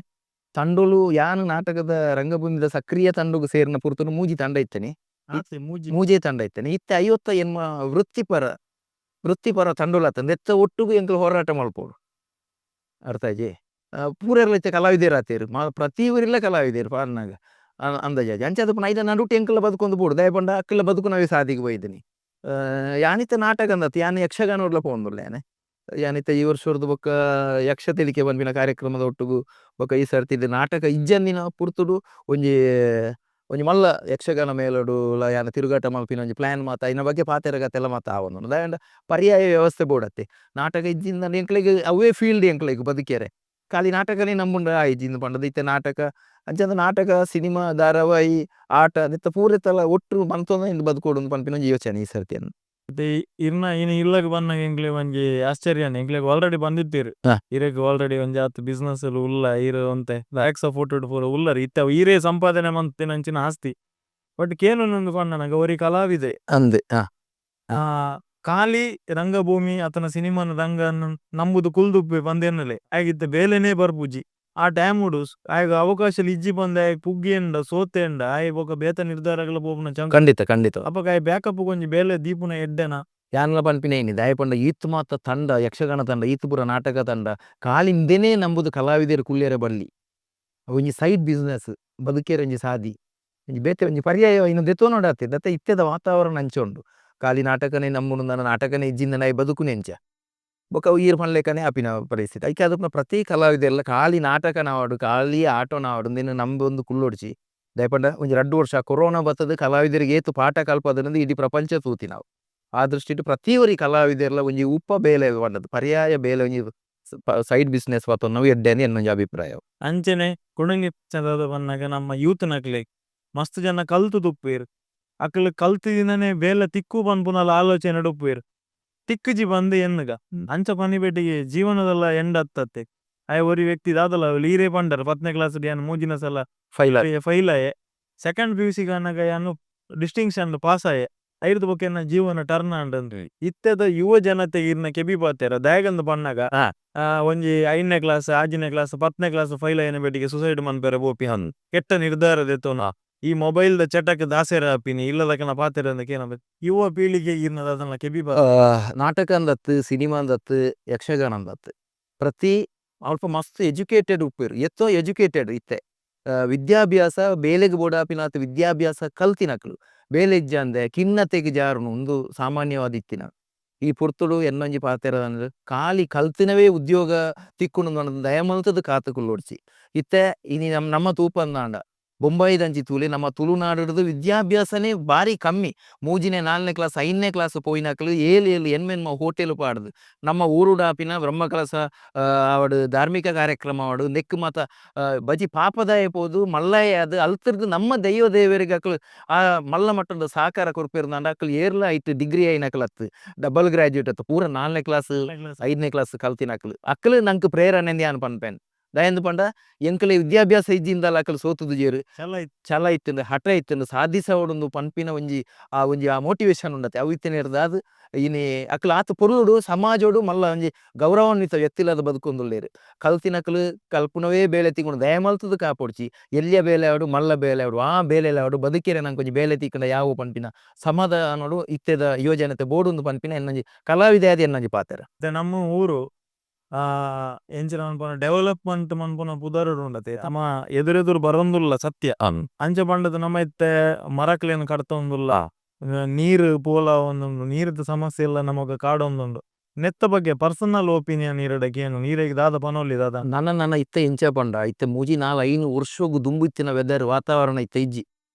ತಂಡೊಲು ಯಾನ್ ನಾಟಕದ ರಂಗಭೂಮಿದ ಸಕ್ರಿಯ ತಂಡೊಗು ಸೇರಿನ ಪೊರ್ತುಡು ಮೂಜಿ ತಂಡ ಇತ್ತನೆ ಮೂಜೇ ತಂಡ ಇತ್ತನೆ ಇತ್ತೆ 58 ವೃತ್ತಿಪರ ವೃತ್ತಿಪರ ತಂಡೊಲು ಆತಂದ್ ಎತ್ತ ಒಟ್ಟುಗು ಎಂಕ್ಲು ಹೋರಾಟ ಮಲ್ಪೊಡು ಅರ್ಥ ಆಯ್ಜಿ ಪೂರೆರ್ಲ ಇತ್ತೆ ಕಲಾವಿದೆರ್ ಆತೆರ್ ಪ್ರತಿ ಊರಿಲ್ಲ ಕಲಾವಿದೆರ್ ಪಾರ್ನಾಗ ಅಂದಾಜಾಜಿ ಅಂಚಾದ್ ಪುನ ಐತ ನಡುಟು ಎಂಕುಲ ಬದುಕೊಂದು ಬೋಡು ದಾಯೆ ಪಂಡ ಅಕ್ಕಲ ಬದುಕುನವೇ ಸಾದಿಗ್ ಬೈದಿನಿ ಯಾನಿತ್ತೆ ನಾಟಕ ಅಂದತ್ ಯಾನ್ ಯಕ್ಷಗಾನೊಡ್ಲ ಪೋವೊಂದುಲ್ಲೆ ಯಾನ್ ಯಾನಿತ್ತೆ ಈ ವರ್ಷೊರ್ದು ಬೊಕ್ಕ ಯಕ್ಷ ತೆಲಿಕೆ ಪನ್ಪಿನ ಕಾರ್ಯಕ್ರಮದ ಒಟ್ಟುಗು ಬೊಕ್ಕ ಈ ಸರ್ತಿದ ನಾಟಕ ಇಜ್ಜಂದಿನ ಪೊರ್ತುಡು ಒಂಜಿ ಒಂಜಿ ಮಲ್ಲ ಯಕ್ಷಗಾನ ಮೇಳಡುಲ ಯಾನ್ ತಿರುಗಾಟ ಮಲ್ಪಿನ ಒಂಜಿ ಪ್ಲಾನ್ ಮಾತ ಐನ ಬಗ್ಗೆ ಪಾತೆರಗತೆಲ್ಲ ಮಾತ ಆವೊಂದುಂಡು ದಾಯೆ ಪಂಡ ಪರ್ಯಾಯ ವ್ಯವಸ್ಥೆ ಬೋಡತ್ತೆ ನಾಟಕ ಇಜ್ಜಿಂದ ಎಂಕ್ಲೆಗ್ ಅವೇ ಫೀಲ್ಡ್ ಎಂಕ್ಲೆಗ್ ಬದುಕೆರೆ ಖಾಲಿ ನಾಟಕನೇ ನಂಬುಂಡ ಆಯ್ಜಿ ಪಂಡದ್ ಇತ್ತೆ ನಾಟಕ ಅಂಚಾದ್ ನಾಟಕ ಸಿನಿಮಾ ಧಾರಾವಾಹಿ ಆಟ ನೆತ್ತ ಪೂರೆತಲ ಒಟ್ಟು ಮಂತೊಂದು ಇಂದ್ ಬದುಕೊಡು ಪನ್ಪಿನ ಒಂಜಿ ಯೋಚನೆ ಈ ಸರ್ತಿ. ಇತ್ತೆ ಇರ್ನ ಇನಿ ಇಲ್ಲಗ್ ಬನ್ನಗ ಎಂಕ್ಲೆ ಒಂಜಿ ಆಶ್ಚರ್ಯನೆ ಎಂಕ್ಲೆಗ್ ಆಲ್ರೆಡಿ ಬಂದಿತ್ತೀರ್ ಇರೆಗ್ ಆಲ್ರೆಡಿ ಒಂಜಿ ಆತ್ ಬಿಸಿನೆಸ್ ಉಲ್ಲ ಇರ್ ಒಂತೆ ಲ್ಯಾಕ್ಸ್ ಆಫ್ ಫೋಟೋ ಪೂರ ಉಲ್ಲರ್ ಇತ್ತೆ ಈರೇ ಸಂಪಾದನೆ ಮಂತಿನಂಚಿನ ಆಸ್ತಿ ಬಟ್ ಕೇನುನಂದು ಪಂಡನಗ ಒರಿ ಕಲಾವಿದೆ ಅಂದ್ ಖಾಲಿ ರಂಗಭೂಮಿ ಅತನ ಸಿನಿಮಾನ ರಂಗನ್ ನಂಬುದು ಕುಲ್ದುಪ್ಪೆ ಬಂದೇನಲೆ ಆಗಿತ್ತೆ ಬೇಲೆನೇ ಬರ್ಪುಜಿ ಆ ಟೈಮ್ ಉಡು ಆಯಗ್ ಅವಕಾಶ ಇಜ್ಜಿ ಬಂದೆ ಆಯ್ ಪುಗ್ಗಿಂಡ ಸೋತೆಂಡ ಆಯ್ ಬೊಕ ಬೇತ ನಿರ್ಧಾರಗಳ ಪೋಪುನ ಚಂಕ ಖಂಡಿತ ಖಂಡಿತ ಅಪಗ ಆಯ್ ಬ್ಯಾಕಪ್ ಒಂಜಿ ಬೇಲೆ ದೀಪುನ ಎಡ್ಡೆನ ಯಾನ್ಲ ಪನ್ಪಿನ ಏನಿ ದಾಯೆ ಪಂಡ ಈತ್ ಮಾತ ತಂಡ ಯಕ್ಷಗಾನ ತಂಡ ಈತ್ ಪೂರ ನಾಟಕ ತಂಡ ಖಾಲಿ ಇಂದೆನೇ ನಂಬುದು ಕಲಾವಿದೆರ್ ಕುಲ್ಯರೆ ಬಲ್ಲಿ ಒಂಜಿ ಸೈಡ್ ಬಿಸಿನೆಸ್ ಬದುಕೆರೆ ಒಂಜಿ ಸಾದಿ ಒಂಜಿ ಬೇತೆ ಒಂಜಿ ಪರ್ಯಾಯ ಇನ್ನು ದೆತೊನೊಡಾತೆ ದತ್ತ ಇತ್ತೆದ ವಾತಾವರಣ ಅಂಚ ಉಂಡು ಖಾಲಿ ನಾಟಕನೇ ನಂಬುನು ನಾಟಕನೇ ಇಜ್ಜಿಂದ ನಾಯಿ ಬದುಕುನೆ ಅಂಚ ಬೊಕ ಈರ್ ಪನ್ಲೆಕನೆ ಆಪಿನ ಪರಿಸ್ಥಿತಿ ಐಕೆ ಅದಕ್ಕೆ ಪ್ರತಿ ಕಲಾವಿದೆರ್ಲ ಖಾಲಿ ನಾಟಕ ನಾವಡು ಖಾಲಿ ಆಟೋ ನಾವಡು ಇಂದೆನ್ ನಂಬೊಂದು ಕುಲ್ಲೊಡ್ಚಿ ದಾಯೆ ಪಂಡ ಒಂಜಿ ರಡ್ಡು ವರ್ಷ ಕೊರೋನಾ ಬತ್ತದ ಕಲಾವಿದರಿಗೆ ಏತ್ ಪಾಠ ಕಲ್ಪದನಂದು ಇಡೀ ಪ್ರಪಂಚ ತೂತಿ ನಾವು ಆ ದೃಷ್ಟಿಡ್ ಪ್ರತಿ ಒರಿ ಕಲಾವಿದೆರ್ಲ ಒಂಜಿ ಉಪ ಬೇಲೆ ಪಂಡದು ಪರ್ಯಾಯ ಬೇಲೆ ಒಂಜಿ ಸೈಡ್ ಬಿಸಿನೆಸ್ ಪತೊನ್ನವು ಎಡ್ಡೆನೆ ಎನ್ನೊಂಜಿ ಅಭಿಪ್ರಾಯ. ಅಂಚನೆ ಕುಡೊಂಜಿ ಚಂದದ ಬನ್ನಗ ನಮ್ಮ ಯೂತ್ ನಕ್ಲೆ ಮಸ್ತ್ ಜನ ಕಲ್ತು ತುಪ್ಪೇರ್ ಅಕ್ಲು ಕಲ್ತು ದಿನನೆ ಬೇಲೆ ತಿಕ್ಕು ಪನ್ಪುನಲ ಆಲೋಚನೆ ಉಪ್ಪೇರ್ ತಿಕ್ಕುಜಿ ಬಂದು ಎನ್ನುಗ ಅಂಚ ಪನಿಪೆಟ್ಟಿಗೆ ಜೀವನದಲ್ಲ ಎಂಡ್ ಅತ್ತತ್ತೆ. ಆಯೆ ಒರಿ ವ್ಯಕ್ತಿ ದಾದಲ ಈರೇ ಪಂಡರ್ ಪತ್ತನೇ ಕ್ಲಾಸ್ ಯಾನ್ ಮೂಜಿನ ಸಲ ಫೈಲ್ ಫೈಲ್ ಆಯೆ. ಸೆಕೆಂಡ್ ಪಿಯುಸಿ ಕಾನಗ ಯಾನ್ ಡಿಸ್ಟಿಂಕ್ಷನ್ ಪಾಸ್ ಆಯೆ. ಐರ್ದ್ ಬೊಕ್ಕ ಎನ್ನ ಜೀವನ ಟರ್ನ್ ಆಂಡ್. ಇತ್ತೆದ ಯುವ ಜನತೆ ಇರ್ನ ಕೆಬಿ ಪಾತೆರ ದಾಯೆಗಂದ್ ಪನ್ನಗ ಒಂಜಿ 5ನೇ ಕ್ಲಾಸ್ 6ನೇ ಕ್ಲಾಸ್ 10ನೇ ಕ್ಲಾಸ್ ಫೈಲ್ ಆಯಿನ ಬೇಟಿಗೆ ಸುಸೈಡ್ ಮನ್ಪೆರೆ ಪೋಪಿ, ಕೆಟ್ಟ ನಿರ್ಧಾರ ದೆತ್ತೊನ, ಈ ಮೊಬೈಲ್ ದ ಚಟಕ್ ದಾಸೆರ ಆಪಿನಿ, ಇಲ್ಲದಕನ ಪಾತೆರ ಕೇನ ಯುವ ಪೀಳಿಗೆ ಇರ್ನ ದಾದನ ಕೆಬಿ ನಾಟಕ ಅಂದತ್ತು, ಸಿನಿಮಾ ಅಂದತ್ತು, ಯಕ್ಷಗಾನ ಅಂದತ್ತು ಪ್ರತಿ ಅಲ್ಪ ಮಸ್ತ್ ಎಜುಕೇಟೆಡ್ ಉಪ್ಪೇರು, ಎತ್ತೋ ಎಜುಕೇಟೆಡ್ ಇತ್ತೆ ವಿದ್ಯಾಭ್ಯಾಸ ಬೇಲೆಗ್ ಬೋಡಾಪಿನಾತ್ ವಿದ್ಯಾಭ್ಯಾಸ ಕಲ್ತಿನಕ್ಲು ಬೇಲೆ ಇಜ್ಜಾಂದೆ ಖಿನ್ನತೆಗ್ ಜಾರುನು ಉಂದು ಸಾಮಾನ್ಯವಾದ ಇತ್ತಿನ ಈ ಪೊರ್ತುಡು ಎನ್ನೊಂಜಿ ಪಾತೆರ ಅಂದ್ರೆ ಖಾಲಿ ಕಲ್ತಿನವೇ ಉದ್ಯೋಗ ತಿಕ್ಕುನು ದಯಮಲ್ತದ ಕಾತುಕುಲ್ಲೊಡ್ಚಿ. ಇತ್ತೆ ಇನಿ ನಮ್ಮ ತೂಪಂದಾಂಡ ಬೊಂಬಾಯಿದಂಚಿ ತೂಲೆ ನಮ್ಮ ತುಳುನಾಡುಡ್ದು ವಿದ್ಯಾಭ್ಯಾಸನೇ ಬಾರಿ ಕಮ್ಮಿ. 3ನೇ 4ನೇ ಕ್ಲಾಸ್ 5ನೇ ಕ್ಲಾಸ್ ಪೋಯಿನಕ್ಲು ಏಳು ಏಳು ಎನ್ಮೆನ್ಮ ಹೋಟೆಲ್ ಪಾಡ್ದು ನಮ್ಮ ಊರುಡಾಪಿನ ಬ್ರಹ್ಮಕಲಸ ಆವಡು ಧಾರ್ಮಿಕ ಕಾರ್ಯಕ್ರಮ ಆವಡು ನೆಕ್ಕು ಮಾತ ಬಜಿ ಪಾಪದಾಯ ಪೋದು ಮಲ್ಲಾಯ ಅದು ಅಲ್ತಿರ್ದು ನಮ್ಮ ದೈವ ದೇವರಿಗೆ ಅಕ್ಲು ಆ ಮಲ್ಲ ಮಟ್ಟದ ಸಹಕಾರ ಕೊರ್ಪಿರ್ದಾಂಡ ಅಕ್ಲು ಏರ್ಲ ಐತು ಡಿಗ್ರಿ ಆಯಿನಕ್ಲು ಅತ್ತು ಡಬಲ್ ಗ್ರಾಜುಯೇಟ್ ಅತ್ತು ಪೂರ 4ನೇ ಕ್ಲಾಸ್ 5ನೇ ಕ್ಲಾಸ್ ಕಲ್ತಿನಕ್ಲು ಅಕ್ಲು ನಂಗೆ ಪ್ರೇರಣೆ ಯಾನ್ ಪನ್ಪೇನ್ ದಯಂದು ಪಂಡ ಎಂಕಲೆ ವಿದ್ಯಾಭ್ಯಾಸ ಇಜ್ಜಿಂದಲ ಅಕಲ್ ಸೋತುದು ಜೇರು ಛಲ ಇತ್ತಂದು ಹಠ ಇತ್ತಂದು ಸಾಧಿಸವಡೊಂದು ಪನ್ಪಿನ ಒಂಜಿ ಆ ಒಂಜಿ ಆ ಮೋಟಿವೇಶನ್ ಉಂಡತೆ ಅವು ಇತ್ತಿನ ಇನಿ ಅಕಲ್ ಆತ ಪೊರುಡು ಸಮಾಜೋಡು ಮಲ್ಲ ಒಂಜಿ ಗೌರವಾನ್ವಿತ ವ್ಯಕ್ತಿಲಾದ ಬದುಕೊಂದುಲ್ಲೇರು. ಕಲ್ತಿನಕಲು ಕಲ್ಪುನವೇ ಬೇಲೆ ತಿಕ್ಕುಂಡು ದಯಮಲ್ತದ ಕಾಪೊಡ್ಚಿ ಎಲ್ಲಿಯ ಬೇಲೆ ಆವಡು ಮಲ್ಲ ಬೇಲೆ ಆವಡು ಆ ಬೇಲೆ ಆವಡು ಬದುಕಿರೆ ನಂಗೆ ಒಂಜಿ ಬೇಲೆ ತಿಕ್ಕುಂಡ ಯಾವ ಪನ್ಪಿನ ಸಮಾಧಾನೋಡು ಇತ್ತೆದ ಯುವಜನತೆ ಬೋಡುಂದು ಪನ್ಪಿನ ಎನ್ನೊಂಜಿ ಕಲಾವಿದ ಆದ್ ಎನ್ನೊಂಜಿ ಪಾತೆರ. ನಮ್ಮ ಊರು ಎಂಚಿನ ಮನ್ಪುನ ಡೆವಲಪ್ಮೆಂಟ್ ಮನ್ಪುನ ಪುದರುಡು ಉಂಡತೆ ತಮ್ಮ ಎದುರೆದುರು ಬರೊಂದುಲ್ಲ ಸತ್ಯ ಅಂಚ ಪಂಡದ ನಮ್ಮ ಇತ್ತೆ ಮರಕ್ಲೇನು ಕಡ್ತೊಂದುಲ್ಲ, ನೀರು ಪೋಲ ಒಂದುಂಡು, ನೀರಿದ ಸಮಸ್ಯೆ ಇಲ್ಲ ನಮಗ ಕಾಡೊಂದುಂಡು. ನೆತ್ತ ಬಗ್ಗೆ ಪರ್ಸನಲ್ ಒಪಿನಿಯನ್ ಇರಡಕ್ಕೆ ಏನು ನೀರಿಗೆ ದಾದ ಪನೊಲಿ ದಾದ ನನ್ನ ನನ್ನ ಇತ್ತೆ ಇಂಚ ಪಂಡ ಇತ್ತೆ 3 4 5 ವರ್ಷಗು ದುಂಬು ಇತ್ತಿನ ವೆದರ್ ವಾತಾವರಣ ಇತ್ತೆ ಇಜ್ಜಿ.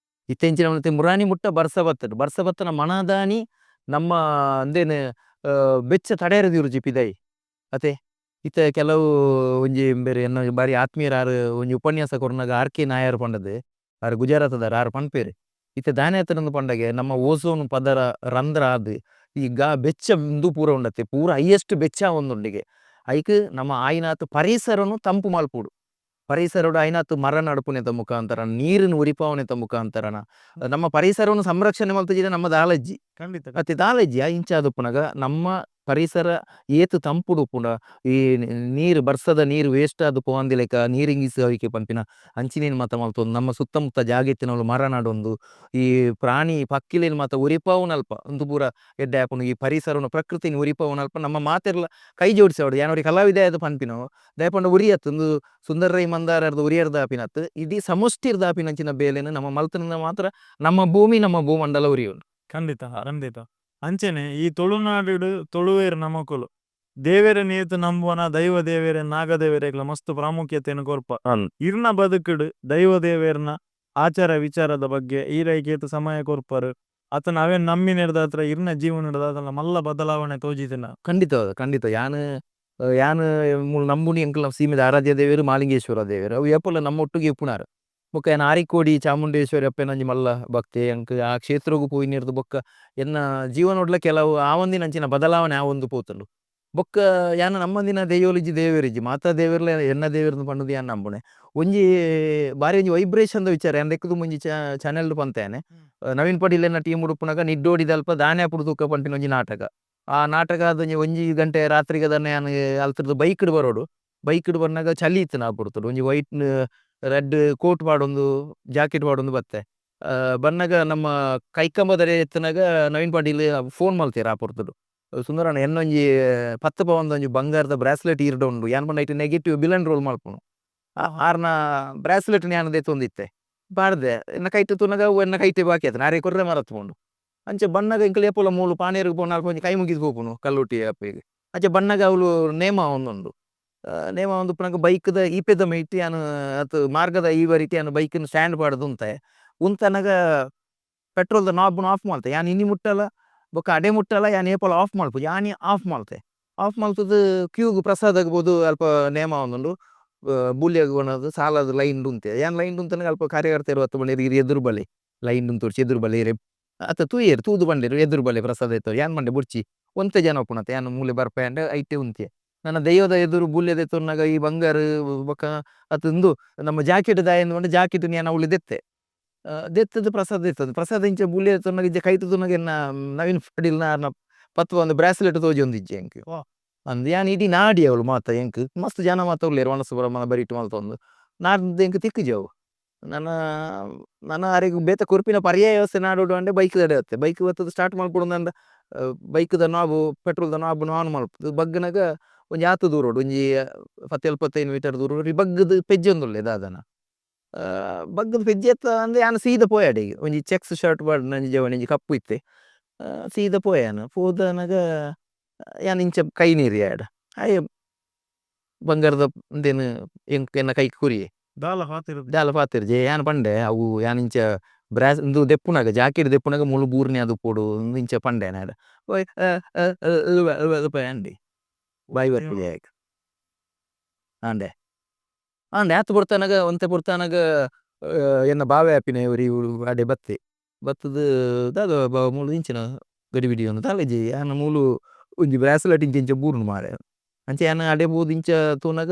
ಇತ್ತೆ ಇಂಚಿನ ಮುರಾನಿ ಮುಟ್ಟ ಬರ್ಸ ಬತ್ತಡು ಬರ್ಸ ಬತ್ತನ ಮನದಾನಿ ನಮ್ಮ ಅಂದೇನು ಬೆಚ್ಚ ತಡೆಯರದಿರು ಜಿಪಿದೈ ಅತೆ ಇತ್ತೆ ಕೆಲವು ಒಂಜಿ ಬೇರೆ ಎನ್ನ ಬಾರಿ ಆತ್ಮೀಯರಾರು ಒಂಜಿ ಉಪನ್ಯಾಸ ಕೊರ್ನಾಗ ಆರ್ ಕೆ ನಾಯರ್ ಪಂಡದು ಆರ್ ಗುಜರಾತದಾರ ಆರ್ ಪನ್ಪೇರು ಇತ್ತೆ ದಾನೆ ಆತನಂದು ಪಂಡಗೆ ನಮ್ಮ ಓಸೋನ್ ಪದರ ರಂಧ್ರ ಆದ್ ಈ ಬೆಚ್ಚ ಉಂದು ಪೂರ ಉಂಡತೆ ಪೂರ ಹೈಯೆಸ್ಟ್ ಬೆಚ್ಚ ಒಂದುಂಡಿಗೆ ಐಕ್ ನಮ್ಮ ಆಯಿನಾತ್ ಪರಿಸರನು ತಂಪು ಮಲ್ಪುಡು ಪರಿಸರಡು ಆಯಿನಾತ್ ಮರ ನಡುಪುನೆತ ಮುಖಾಂತರ ನೀರಿನ ಉರಿಪಾವನೆತ ಮುಖಾಂತರನ ನಮ್ಮ ಪರಿಸರವನ್ನು ಸಂರಕ್ಷಣೆ ಮಲ್ತಜಿಡ ನಮ್ಮ ದಾಲಜ್ಜಿ ಖಂಡಿತ ಅತಿ ದಾಲಜ್ಜಿ ಆ ಇಂಚಾದುಪ್ಪುನಗ ನಮ್ಮ ಪರಿಸರ ಏತು ತಂಪುಡು ಉಪ್ಪುಂಡ ಈ ನೀರು ಬರ್ಸದ ನೀರು ವೇಸ್ಟ್ ಆದ್ ಪೋವಂದಿಲೆಕ ನೀರಿಂಗಿಸುವಿಕೆ ಪನ್ಪಿನ ಅಂಚಿನೇನು ಮಾತ ಮಲ್ತೊಂದು ನಮ್ಮ ಸುತ್ತಮುತ್ತ ಜಾಗೆತ್ತಿನವಳು ಮರ ನಡೊಂದು ಈ ಪ್ರಾಣಿ ಪಕ್ಕಿಲೇನು ಮಾತ ಉರಿಪಾವುನಲ್ಪ ಉಂದು ಪೂರ ಎಡ್ಡೆ ಆಪುಂಡು ಈ ಪರಿಸರನು ಪ್ರಕೃತಿನ ಉರಿಪಾವುನಲ್ಪ ನಮ್ಮ ಮಾತೆರ್ಲ ಕೈ ಜೋಡಿಸವಡು ಯಾನೊರಿ ಕಲಾವಿದ ಆದ್ ಪನ್ಪಿನವು ದಯಪಂಡ ಉರಿಯತ್ತು ಉಂದು ಸುಂದರ ರೈ ಮಂದಾರದ ಉರಿಯರ್ದ ಆಪಿನತ್ತು ಇಡೀ ಸಮಷ್ಟಿರ್ದ ಆಪಿನಂಚಿನ ಬೇಲೆನು ನಮ್ಮ ಮಲ್ತನಿಂದ ಮಾತ್ರ ನಮ್ಮ ಭೂಮಿ ನಮ್ಮ ಭೂಮಂಡಲ ಉರಿಯುಂಡು. ಖಂಡಿತ ಖಂಡಿತ ಅಂಚನೆ ಈ ತುಳುನಾಡು ತುಳುವೇರು ನಮಕುಲು ದೇವೆರ ನೇತು ನಂಬುವನ ದೈವ ದೇವೆರೆ ನಾಗದೇವೆರೆಗ್ಲ ಮಸ್ತ್ ಪ್ರಾಮುಖ್ಯತೆಯನ್ನು ಕೊರ್ಪ ಇರ್ನ ಬದುಕುಡು ದೈವ ದೇವೆರ್ನ ಆಚಾರ ವಿಚಾರದ ಬಗ್ಗೆ ಈರೈಕೇತು ಸಮಯ ಕೊರ್ಪರು ಆತನ ಅವೇನ್ ನಂಬಿನೆರ್ದಾತ್ರ ಇರ್ನ ಜೀವನದ ಮಲ್ಲ ಬದಲಾವಣೆ ತೋಜಿದಿನ. ಖಂಡಿತ ಖಂಡಿತ ಯಾನ್ ಯಾನ್ ಮೂಲು ನಂಬುನಿ ಎಂಕಲ್ನ ಸೀಮೆದ ಆರಾಧ್ಯ ದೇವೆರು ಮಾಲಿಂಗೇಶ್ವರ ದೇವೆರು ಅವು ಏಪೊಲ ನಮ್ಮ ಒಟ್ಟುಗೆ ಉಪ್ಪುನಾರು ಬೊಕ್ಕ ಯಾನ್ ಆರಿಕೋಡಿ ಚಾಮುಂಡೇಶ್ವರಿ ಅಪ್ಪೆನಂಜಿ ಮಲ್ಲ ಭಕ್ತೆ ಎಂಕ್ ಆ ಕ್ಷೇತ್ರಗ್ ಪೋಯಿನೆರ್ದ್ ಬೊಕ್ಕ ಎನ್ನ ಜೀವನೊಡ್ಲ ಕೆಲವು ಆವಂದಿನಂಚಿನ ಬದಲಾವಣೆ ಆವೊಂದು ಪೋತುಂಡು ಬೊಕ್ಕ ಯಾನ್ ನಮ್ಮಂದಿನ ದೈವೊಲಿಜ್ಜಿ ದೇವೆರಿಜ್ಜಿ ಮಾತಾ ದೇವೆರ್ಲ ಎನ್ನ ದೇವೆರ್ಂದ್ ಪಂಡುದು ಯಾನ್ ನಂಬುನೆ ಒಂಜಿ ಬಾರಿ ಒಂಜಿ ವೈಬ್ರೇಷನ್ ದ ವಿಚಾರ ಯಾನ್ ದೆಕ್ಕುದು ಒಂಜಿ ಚಾನೆಲ್ ಪಂತೇನೆ ನವೀನ್ ಪಟೇಲ್ ಟೀಮ್ ಉಡುಪುನಗ ನಿಡ್ಡೋಡಿದಲ್ಪ ದಾನೆ ಆಪುಡು ತೂಕ ಪನ್ಪಿನ ಒಂಜಿ ನಾಟಕ ಆ ನಾಟಕ ಅದು ಒಂಜಿ ಗಂಟೆ ರಾತ್ರಿಗೆ ಅದನ್ನ ಯಾನ್ ಅಲ್ತುರ್ದು ಬೈಕ್ ಡ್ ಬರೋಡು ಬೈಕ್ ಡ್ ಬನ್ನಗ ಚಳಿ ಇತ್ತು ನಾ ಪೊರ್ತುಡು ಒಂಜಿ ವೈಟ್ ರೆಡ್ ಕೋಟ್ ಪಾಡೊಂದು ಜಾಕೆಟ್ ಪಾಡೊಂದು ಬತ್ತೆ ಬನ್ನಗ ನಮ್ಮ ಕೈಕಂಬದರೆ ಎತ್ತುನಗ ನವೀನ್ ಪಾಟೀಲ್ ಫೋನ್ ಮಲ್ತೇರು ಆ ಪೊರ್ತುಡು ಸುಂದರಣ್ಣ ಎನ್ನೊಂಜಿ 10 ಪವನ್ದ ಒಂಜಿ ಬಂಗಾರದ ಬ್ರಾಸ್ಲೆಟ್ ಈರ್ಡ ಉಂಡು ಯಾನ್ ಪಂಡ ಐಟ್ ನೆಗೆಟಿವ್ ವಿಲನ್ ರೋಲ್ ಮಲ್ಪುನು ಆರ್ನ ಬ್ರಾಸ್ಲೆಟ್ ಯಾನ್ ದೆತ್ತೊಂದಿತ್ತೆ ಪಾಡ್ದೆ ಎನ್ನ ಕೈಟ್ ತೂನಗ ಅವು ಎನ್ನ ಕೈಟೆ ಬಾಕಿ ಆತನ ಆರೆ ಕೊರ್ರೆ ಮರತ್ ಪೋಂಡು ಅಂಚ ಬನ್ನಗ ಎಂಕುಲು ಏಪೊಲ ಮೂಲು ಪಾಣೇರಿಗೆ ಪೋನ ಅಲ್ಪ ಒಂಜಿ ಕೈ ಮುಗಿದು ಪೋಪುನು ಕಲ್ಲುಟ್ಟಿ ಅಪ್ಪೆಗ್ ಅಂಚ ಬನ್ನಗ ಅವ್ಲು ನೇಮ ಒಂದುಂಡು ನೇಮ ಒಂದುಪ್ಪುನಗ ಬೈಕ್ದ ಈಪೆದ ಮೈಟ್ ಯಾನ್ ಅತ್ ಮಾರ್ಗದ ಈ ಬರಿಟ್ ಯಾನ್ ಬೈಕ್ನ್ ಸ್ಟ್ಯಾಂಡ್ ಪಾಡ್ದು ಉಂತೆ ಉಂತನಗ ಪೆಟ್ರೋಲ್ದ ನಾಬ್ನ್ ಆಫ್ ಮಲ್ತೆ ಯಾನ್ ಇನಿ ಮುಟ್ಟಲ ಬೊಕ್ಕ ಅಡೆ ಮುಟ್ಟಲ ಯಾನ್ ಏಪೊಲ ಆಫ್ ಮಲ್ಪು ಯಾನ್ ಆಫ್ ಮಲ್ತೆ ಆಫ್ ಮಲ್ತುದು ಕ್ಯೂಗ್ ಪ್ರಸಾದಗ್ ಪೋದು ಅಲ್ಪ ನೇಮ ಒಂದುಂಡು ಬೂಲ್ಯಗ್ ಕೊನೊದು ಸಾಲದ ಲೈನ್ ಉಂತೆ ಯಾನ್ ಲೈನ್ ಉಂತನಗ ಅಲ್ಪ ಕಾರ್ಯಕರ್ತೆರ್ ಬತ್ತ್ ಪಂಡೆರ್ ಇರ್ ಎದುರು ಬಲೆ ಲೈನ್ ಉಂತೊಡ್ಚಿ ಎದುರು ಬಲೆ ಇರೆ ಅತ್ತ ತೂಯೆರ್ ತೂದು ಪಂಡೆರ್ ಎದುರು ಬಲೆ ಪ್ರಸಾದ ಇತ್ತೊ ಯಾನ್ ಪಂಡೆ ಬೊಡ್ಚಿ ಒಂತೆ ಜನ ಉಪ್ಪುನತೆ ಯಾನ್ ಮೂಲೆ ಬರ್ಪೆ ಅಂಡ ಐತೆ ಉಂತಿಯೆ. ನನ ದೈವದ ಎದುರು ಬೂಲ್ಯ ದೆತ್ತೊನ್ನಗ ಈ ಬಂಗಾರ್ ಬೊಕ್ಕ ಅತ್ತ್ ಉಂದು ನಮ್ಮ ಜಾಕೆಟ್ ದಾಯೆಂದ್ ಪಂಡ ಜಾಕೆಟ್ ನ್ ಯಾನ್ ಅವ್ಲು ದೆತ್ತೆ. ದೆತ್ತ್ ದ್ ಪ್ರಸಾದ ದೆತ್ತೊಂದೆ. ಪ್ರಸಾದ ಇಂಚ ಬೂಲ್ಯ ದೆತ್ತೊನ್ನಗ ಇಂಚ ಕೈಟ್ ತೂನಗ ಎನ್ನ ನವೀನ್ ಪಡೀಲ್ ಆರ್ನ ಪತ್ತ್ ಪವನ್ದ ಬ್ರಾಸ್ಲೆಟ್ ತೋಜೊಂದಿಜ್ಜಿ ಎಂಕ್. ಅಂದ್ ಯಾನ್ ಇಡೀ ನಾಡಿ ಅವ್ಲು ಮಾತ ಎಂಕ್ ಮಸ್ತ್ ಜನ ಮಾತ ಉಲ್ಲೆರ್ ವನಸ್ ಪೂರ ಬರಿಟ್ ಮಲ್ತೊಂದು. ನಾಡ್ದ್ ಎಂಕ್ ತಿಕ್ಕುಜಿ ಅವು. ನನ ನನ ಅರೆಗ್ ಬೇತೆ ಕೊರ್ಪಿನ ಪರ್ಯಾಯ ವ್ಯವಸ್ಥೆ ನಾಡೊಡು ಪಂಡ ಬೈಕ್ ದಡೆ ಬತ್ತೆ. ಬೈಕ್ ಬತ್ತುದು ಸ್ಟಾರ್ಟ್ ಮಲ್ಪೊಡು ಬೈಕ್ ದ ನಾಬು ಪೆಟ್ರೋಲ್ ದ ನಾಬ್ ನು ಆನ್ ಮಲ್ಪುದು ಬಗ್ಗುನಗ ಒಂಜಿ ಆತ್ ದೂರಡು ಒಂಜಿ 10-15 ಮೀಟರ್ ದೂರಡು ಬಗ್ಗುದು ಪೆಜ್ಜೊಂದುಲ್ಲೆ ದಾದನ. ಬಗ್ಗುದು ಪೆಜ್ಜೆತ್ತ ಅಂದ್ ಯಾನ್ ಸೀದಾ ಪೋಯೆ ಒಂಜಿ ಚೆಕ್ಸ್ ಶರ್ಟ್ ಪಾಡ್ದ್ ಒಂಜಿ ಜವನೆ ಒಂಜಿ ಕಪ್ಪು ಇತ್ತೆ. ಸೀದಾ ಪೋಯೆ ಯಾನ್ ಪೋದನಗ ಯಾನ್ ಇಂಚ ಕೈ ನೀರಿಯೆ ಆಯೆ ಬಂಗಾರದ ಉಂದೆನ್ ಎನ್ನ ಕೈಕ್ ಕೊರಿಯೆ. ದಾಲ ಪಾತೆರ್ ದಾಲ ಪಾತೆರ್ಜೆ ಯಾನ್ ಪಂಡೆ ಅವು ಯಾನ್ ಇಂಚ ಬ್ರಾಸ್ ಉಂದು ದೆಪ್ಪುನಗ ಜಾಕೆಟ್ ದೆಪ್ಪುನಗ ಮುಲು ಬೂರ್ನೆ ಆದ್ ಪೋಡು ಉಂದು ಇಂಚ ಪಂಡೆ ಯಾನ್. ಅಂಡೆ ಬಾಯಿ ಬರ್ಪುಜಿ ಆಯಗ್. ಆಂಡೆ ಆಂಡೆ ಆತ್ ಪೊರ್ತನಗ ಒಂತೆ ಪೊರ್ತನಗ ಎನ್ನ ಬಾವೆ ಆಪಿನ ಒರಿ ಅಡೆ ಬತ್ತೆ. ಬತ್ತುದು ದಾದ ಬಾವ ಮೂಲು ಇಂಚಿನ ಗಡಿಬಿಡಿ ಉಂದು ದಾಲ ಇಜ್ಜಿ ಯಾನ್ ಮೂಲು ಒಂಜಿ ಬ್ರಾಸ್ಲೆಟ್ ಇಂಚ ಇಂಚ ಬೂರ್ಂಡ್ ಮಾರೆ. ಅಂಚ ಯಾನ್ ಅಡೆ ಪೋದು ಇಂಚ ತೂನಗ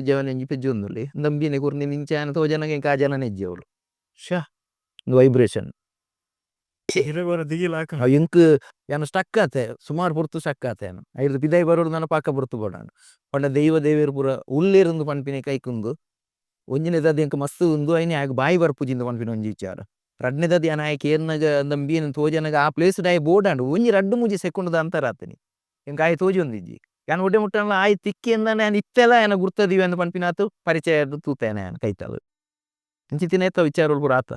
ಜವನೆ ಒಂಜಿ ಪೆಜ್ಜೊಂದುಲ್ಲೆ ನಂಬಿನೆ ಕೊರ್ನಿನ ಇಂಚ ಯಾನ್ ತೋಜನಗ ಎಂಕ್ ಆ ಜನನೆ ಇಜ್ಜಿ ಅವ್ಲು. ಶ್ಯಾ ಉಂದು ವೈಬ್ರೇಷನ್. ದಿಗಿಲ್ ಆಕುಂಡು. ಎಂಕ್ ಯಾನ್ ಸ್ಟಕ್ ಆತೆ ಸುಮಾರು ಪೊರ್ತು ಸ್ಟಕ್ ಆತೆ ಯಾನ್. ಐರ್ದ್ ಪಿದಾಯಿ ಬರೊಡು ನನ ಪಾಕ ಪೊರ್ತು ಬೋಡಾಂಡ್. ಪಂಡ ದೈವ ದೇವೆರ್ ಪೂರ ಉಲ್ಲೆರ್ ಪನ್ಪಿನ ಕೈಕ್ ಉಂದು. ಒಂಜಿನೆದಾದ್ ಎಂಕ್ ಮಸ್ತ್ ಉಂದು ಐನೆ ಆಯಗ್ ಬಾಯಿ ಬರ್ಪುಜಿ ಪನ್ಪಿನ ಒಂಜಿ ವಿಚಾರ. ರಡ್ಡನೇದಾದ್ ಯಾನ್ ಆಯೆ ಕೇನ್ನಗ ನಂಬಿಯನ್ ತೋಜನಗ ಆ ಪ್ಲೇಸ್ ಡ್ ಆಯೆ ಬೋಡಾಂಡ್ ಒಂಜಿ ರಡ್ಡ್ ಮೂಜಿ ಸೆಕೆಂಡ್ ದ ಅಂತರ ಆತನಿ. ಎಂಕ್ ಆಯೆ ತೋಜೊಂದಿಜ್ಜಿ. ಯಾನ್ ಒಡೆ ಮುಟ್ಟನ್ಲ ಆಯೆ ತಿಕ್ಕಿಯೆಂದಾಂಡ ಯಾನ್ ಇತ್ತೆಲ ಆಯನ ಗುರ್ತ ದೀವೆ ಪನ್ಪಿನಾತ್ ಪರಿಚಯ ತೂತೇನೆ ಯಾನ್ ಕೈತಲ್. ಇಂಚಿತ್ತಿನ ಏತ ವಿಚಾರಲು ಪೂರ ಆತ.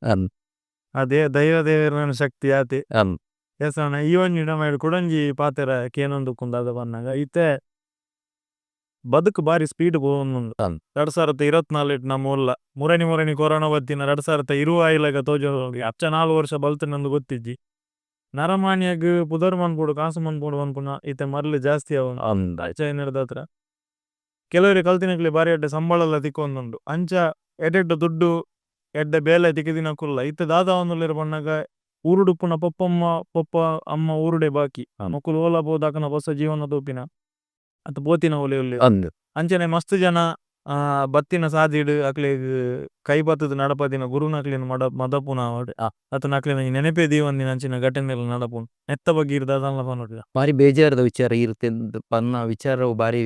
ಅಂದ್. ಅದೇ ದೈವ ದೇವೆರ್ನ ಶಕ್ತಿ ಆತೆ. ಅಂದ್. ಎಸ್ ಅಣ್ಣ ಈ ಒಂಜಿ ನಮ ಕುಡೊಂಜಿ ಪಾತೆರ ಕೇನೊಂದುಪ್ಪುಂಡು ದಾದ ಪನ್ನಗ ಇತ್ತೆ ಬದುಕು ಬಾರಿ ಸ್ಪೀಡ್ ಪೋವೊಂದುಂಡು. ಅಂದ್. 2024 ನಮ್ಮ ಉಲ್ಲ ಮುರಣಿ ಮುರಣಿ ಕೊರೋನ ಬತ್ತಿನ 2020 ಆಯಿಲಗ ತೋಜೊಂದು ಅಚ್ಚ 4 ವರ್ಷ ಬಲ್ತಿನಂದು ಗೊತ್ತಿಜ್ಜಿ. ನರಮಾನ್ಯಗ್ ಪುದರ್ ಮನ್ಪೊಡು ಕಾಸು ಮನ್ಪೊಡು ಮನ್ಪುನ ಇತ್ತೆ ಮರ್ಲು ಜಾಸ್ತಿ ಆವೊಂದು. ಅಂದ್. ಅಚ್ಚ ಏನಿರ್ದ ಹತ್ರ. ಕೆಲವರೆ ಕಲ್ತಿನಕ್ಲೆ ಬಾರಿ ಎಡ್ಡೆ ಸಂಬಳಲ ತಿಕ್ಕೊಂದುಂಡು. ಅಂಚ ಎಡ್ಡೆಡ್ಡೆ ದುಡ್ಡು ಎಡ್ಡೆ ಬೇಲೆ ತಿಕ್ಕಿದಿನ ಕುಲ್ಲ. ಇತ್ತೆ ದಾದ ಆವೊಂದುಲ್ಲೆರ್ ಪನ್ನಗ ಊರುಡುಪ್ಪುನ ಪೊಪ್ಪಮ್ಮ ಪೊಪ್ಪ ಅಮ್ಮ ಊರುಡೆ ಬಾಕಿ. ಮೊಕುಲು ಓಲ ಪೋದಾಕನ ಹೊಸ ಜೀವನ ತೂಪಿನ. ಅತ್ತ ಪೋತಿನ ಓಲೆ ಉಲ್ಲೆ. ಅಂದ್. ಅಂಚನೆ ಮಸ್ತ್ ಜನ ಬತ್ತಿನ ಸಾದಿಡ್ ಅಕ್ಲೆಗ್ ಕೈ ಬತ್ತದ್ ನಡಪದಿನ ಗುರುನಕ್ಲೆನ್ ಮದಪುನ ಅವಡ್. ಅತ್ತ ನಕ್ಲೆನ ನೆನಪೇ ದೀವಂದಿನ ಅಂಚಿನ ಘಟನೆಲ್ ನಡಪುನು. ನೆತ್ತ ಬಗ್ಗೆ ಇರ್ ದಾದನ್ಲ ಪನೊಡ್ಲ. ಬಾರಿ ಬೇಜಾರದ ವಿಚಾರ ಇರ್ ಪನ್ನ ವಿಚಾರ ಬಾರಿ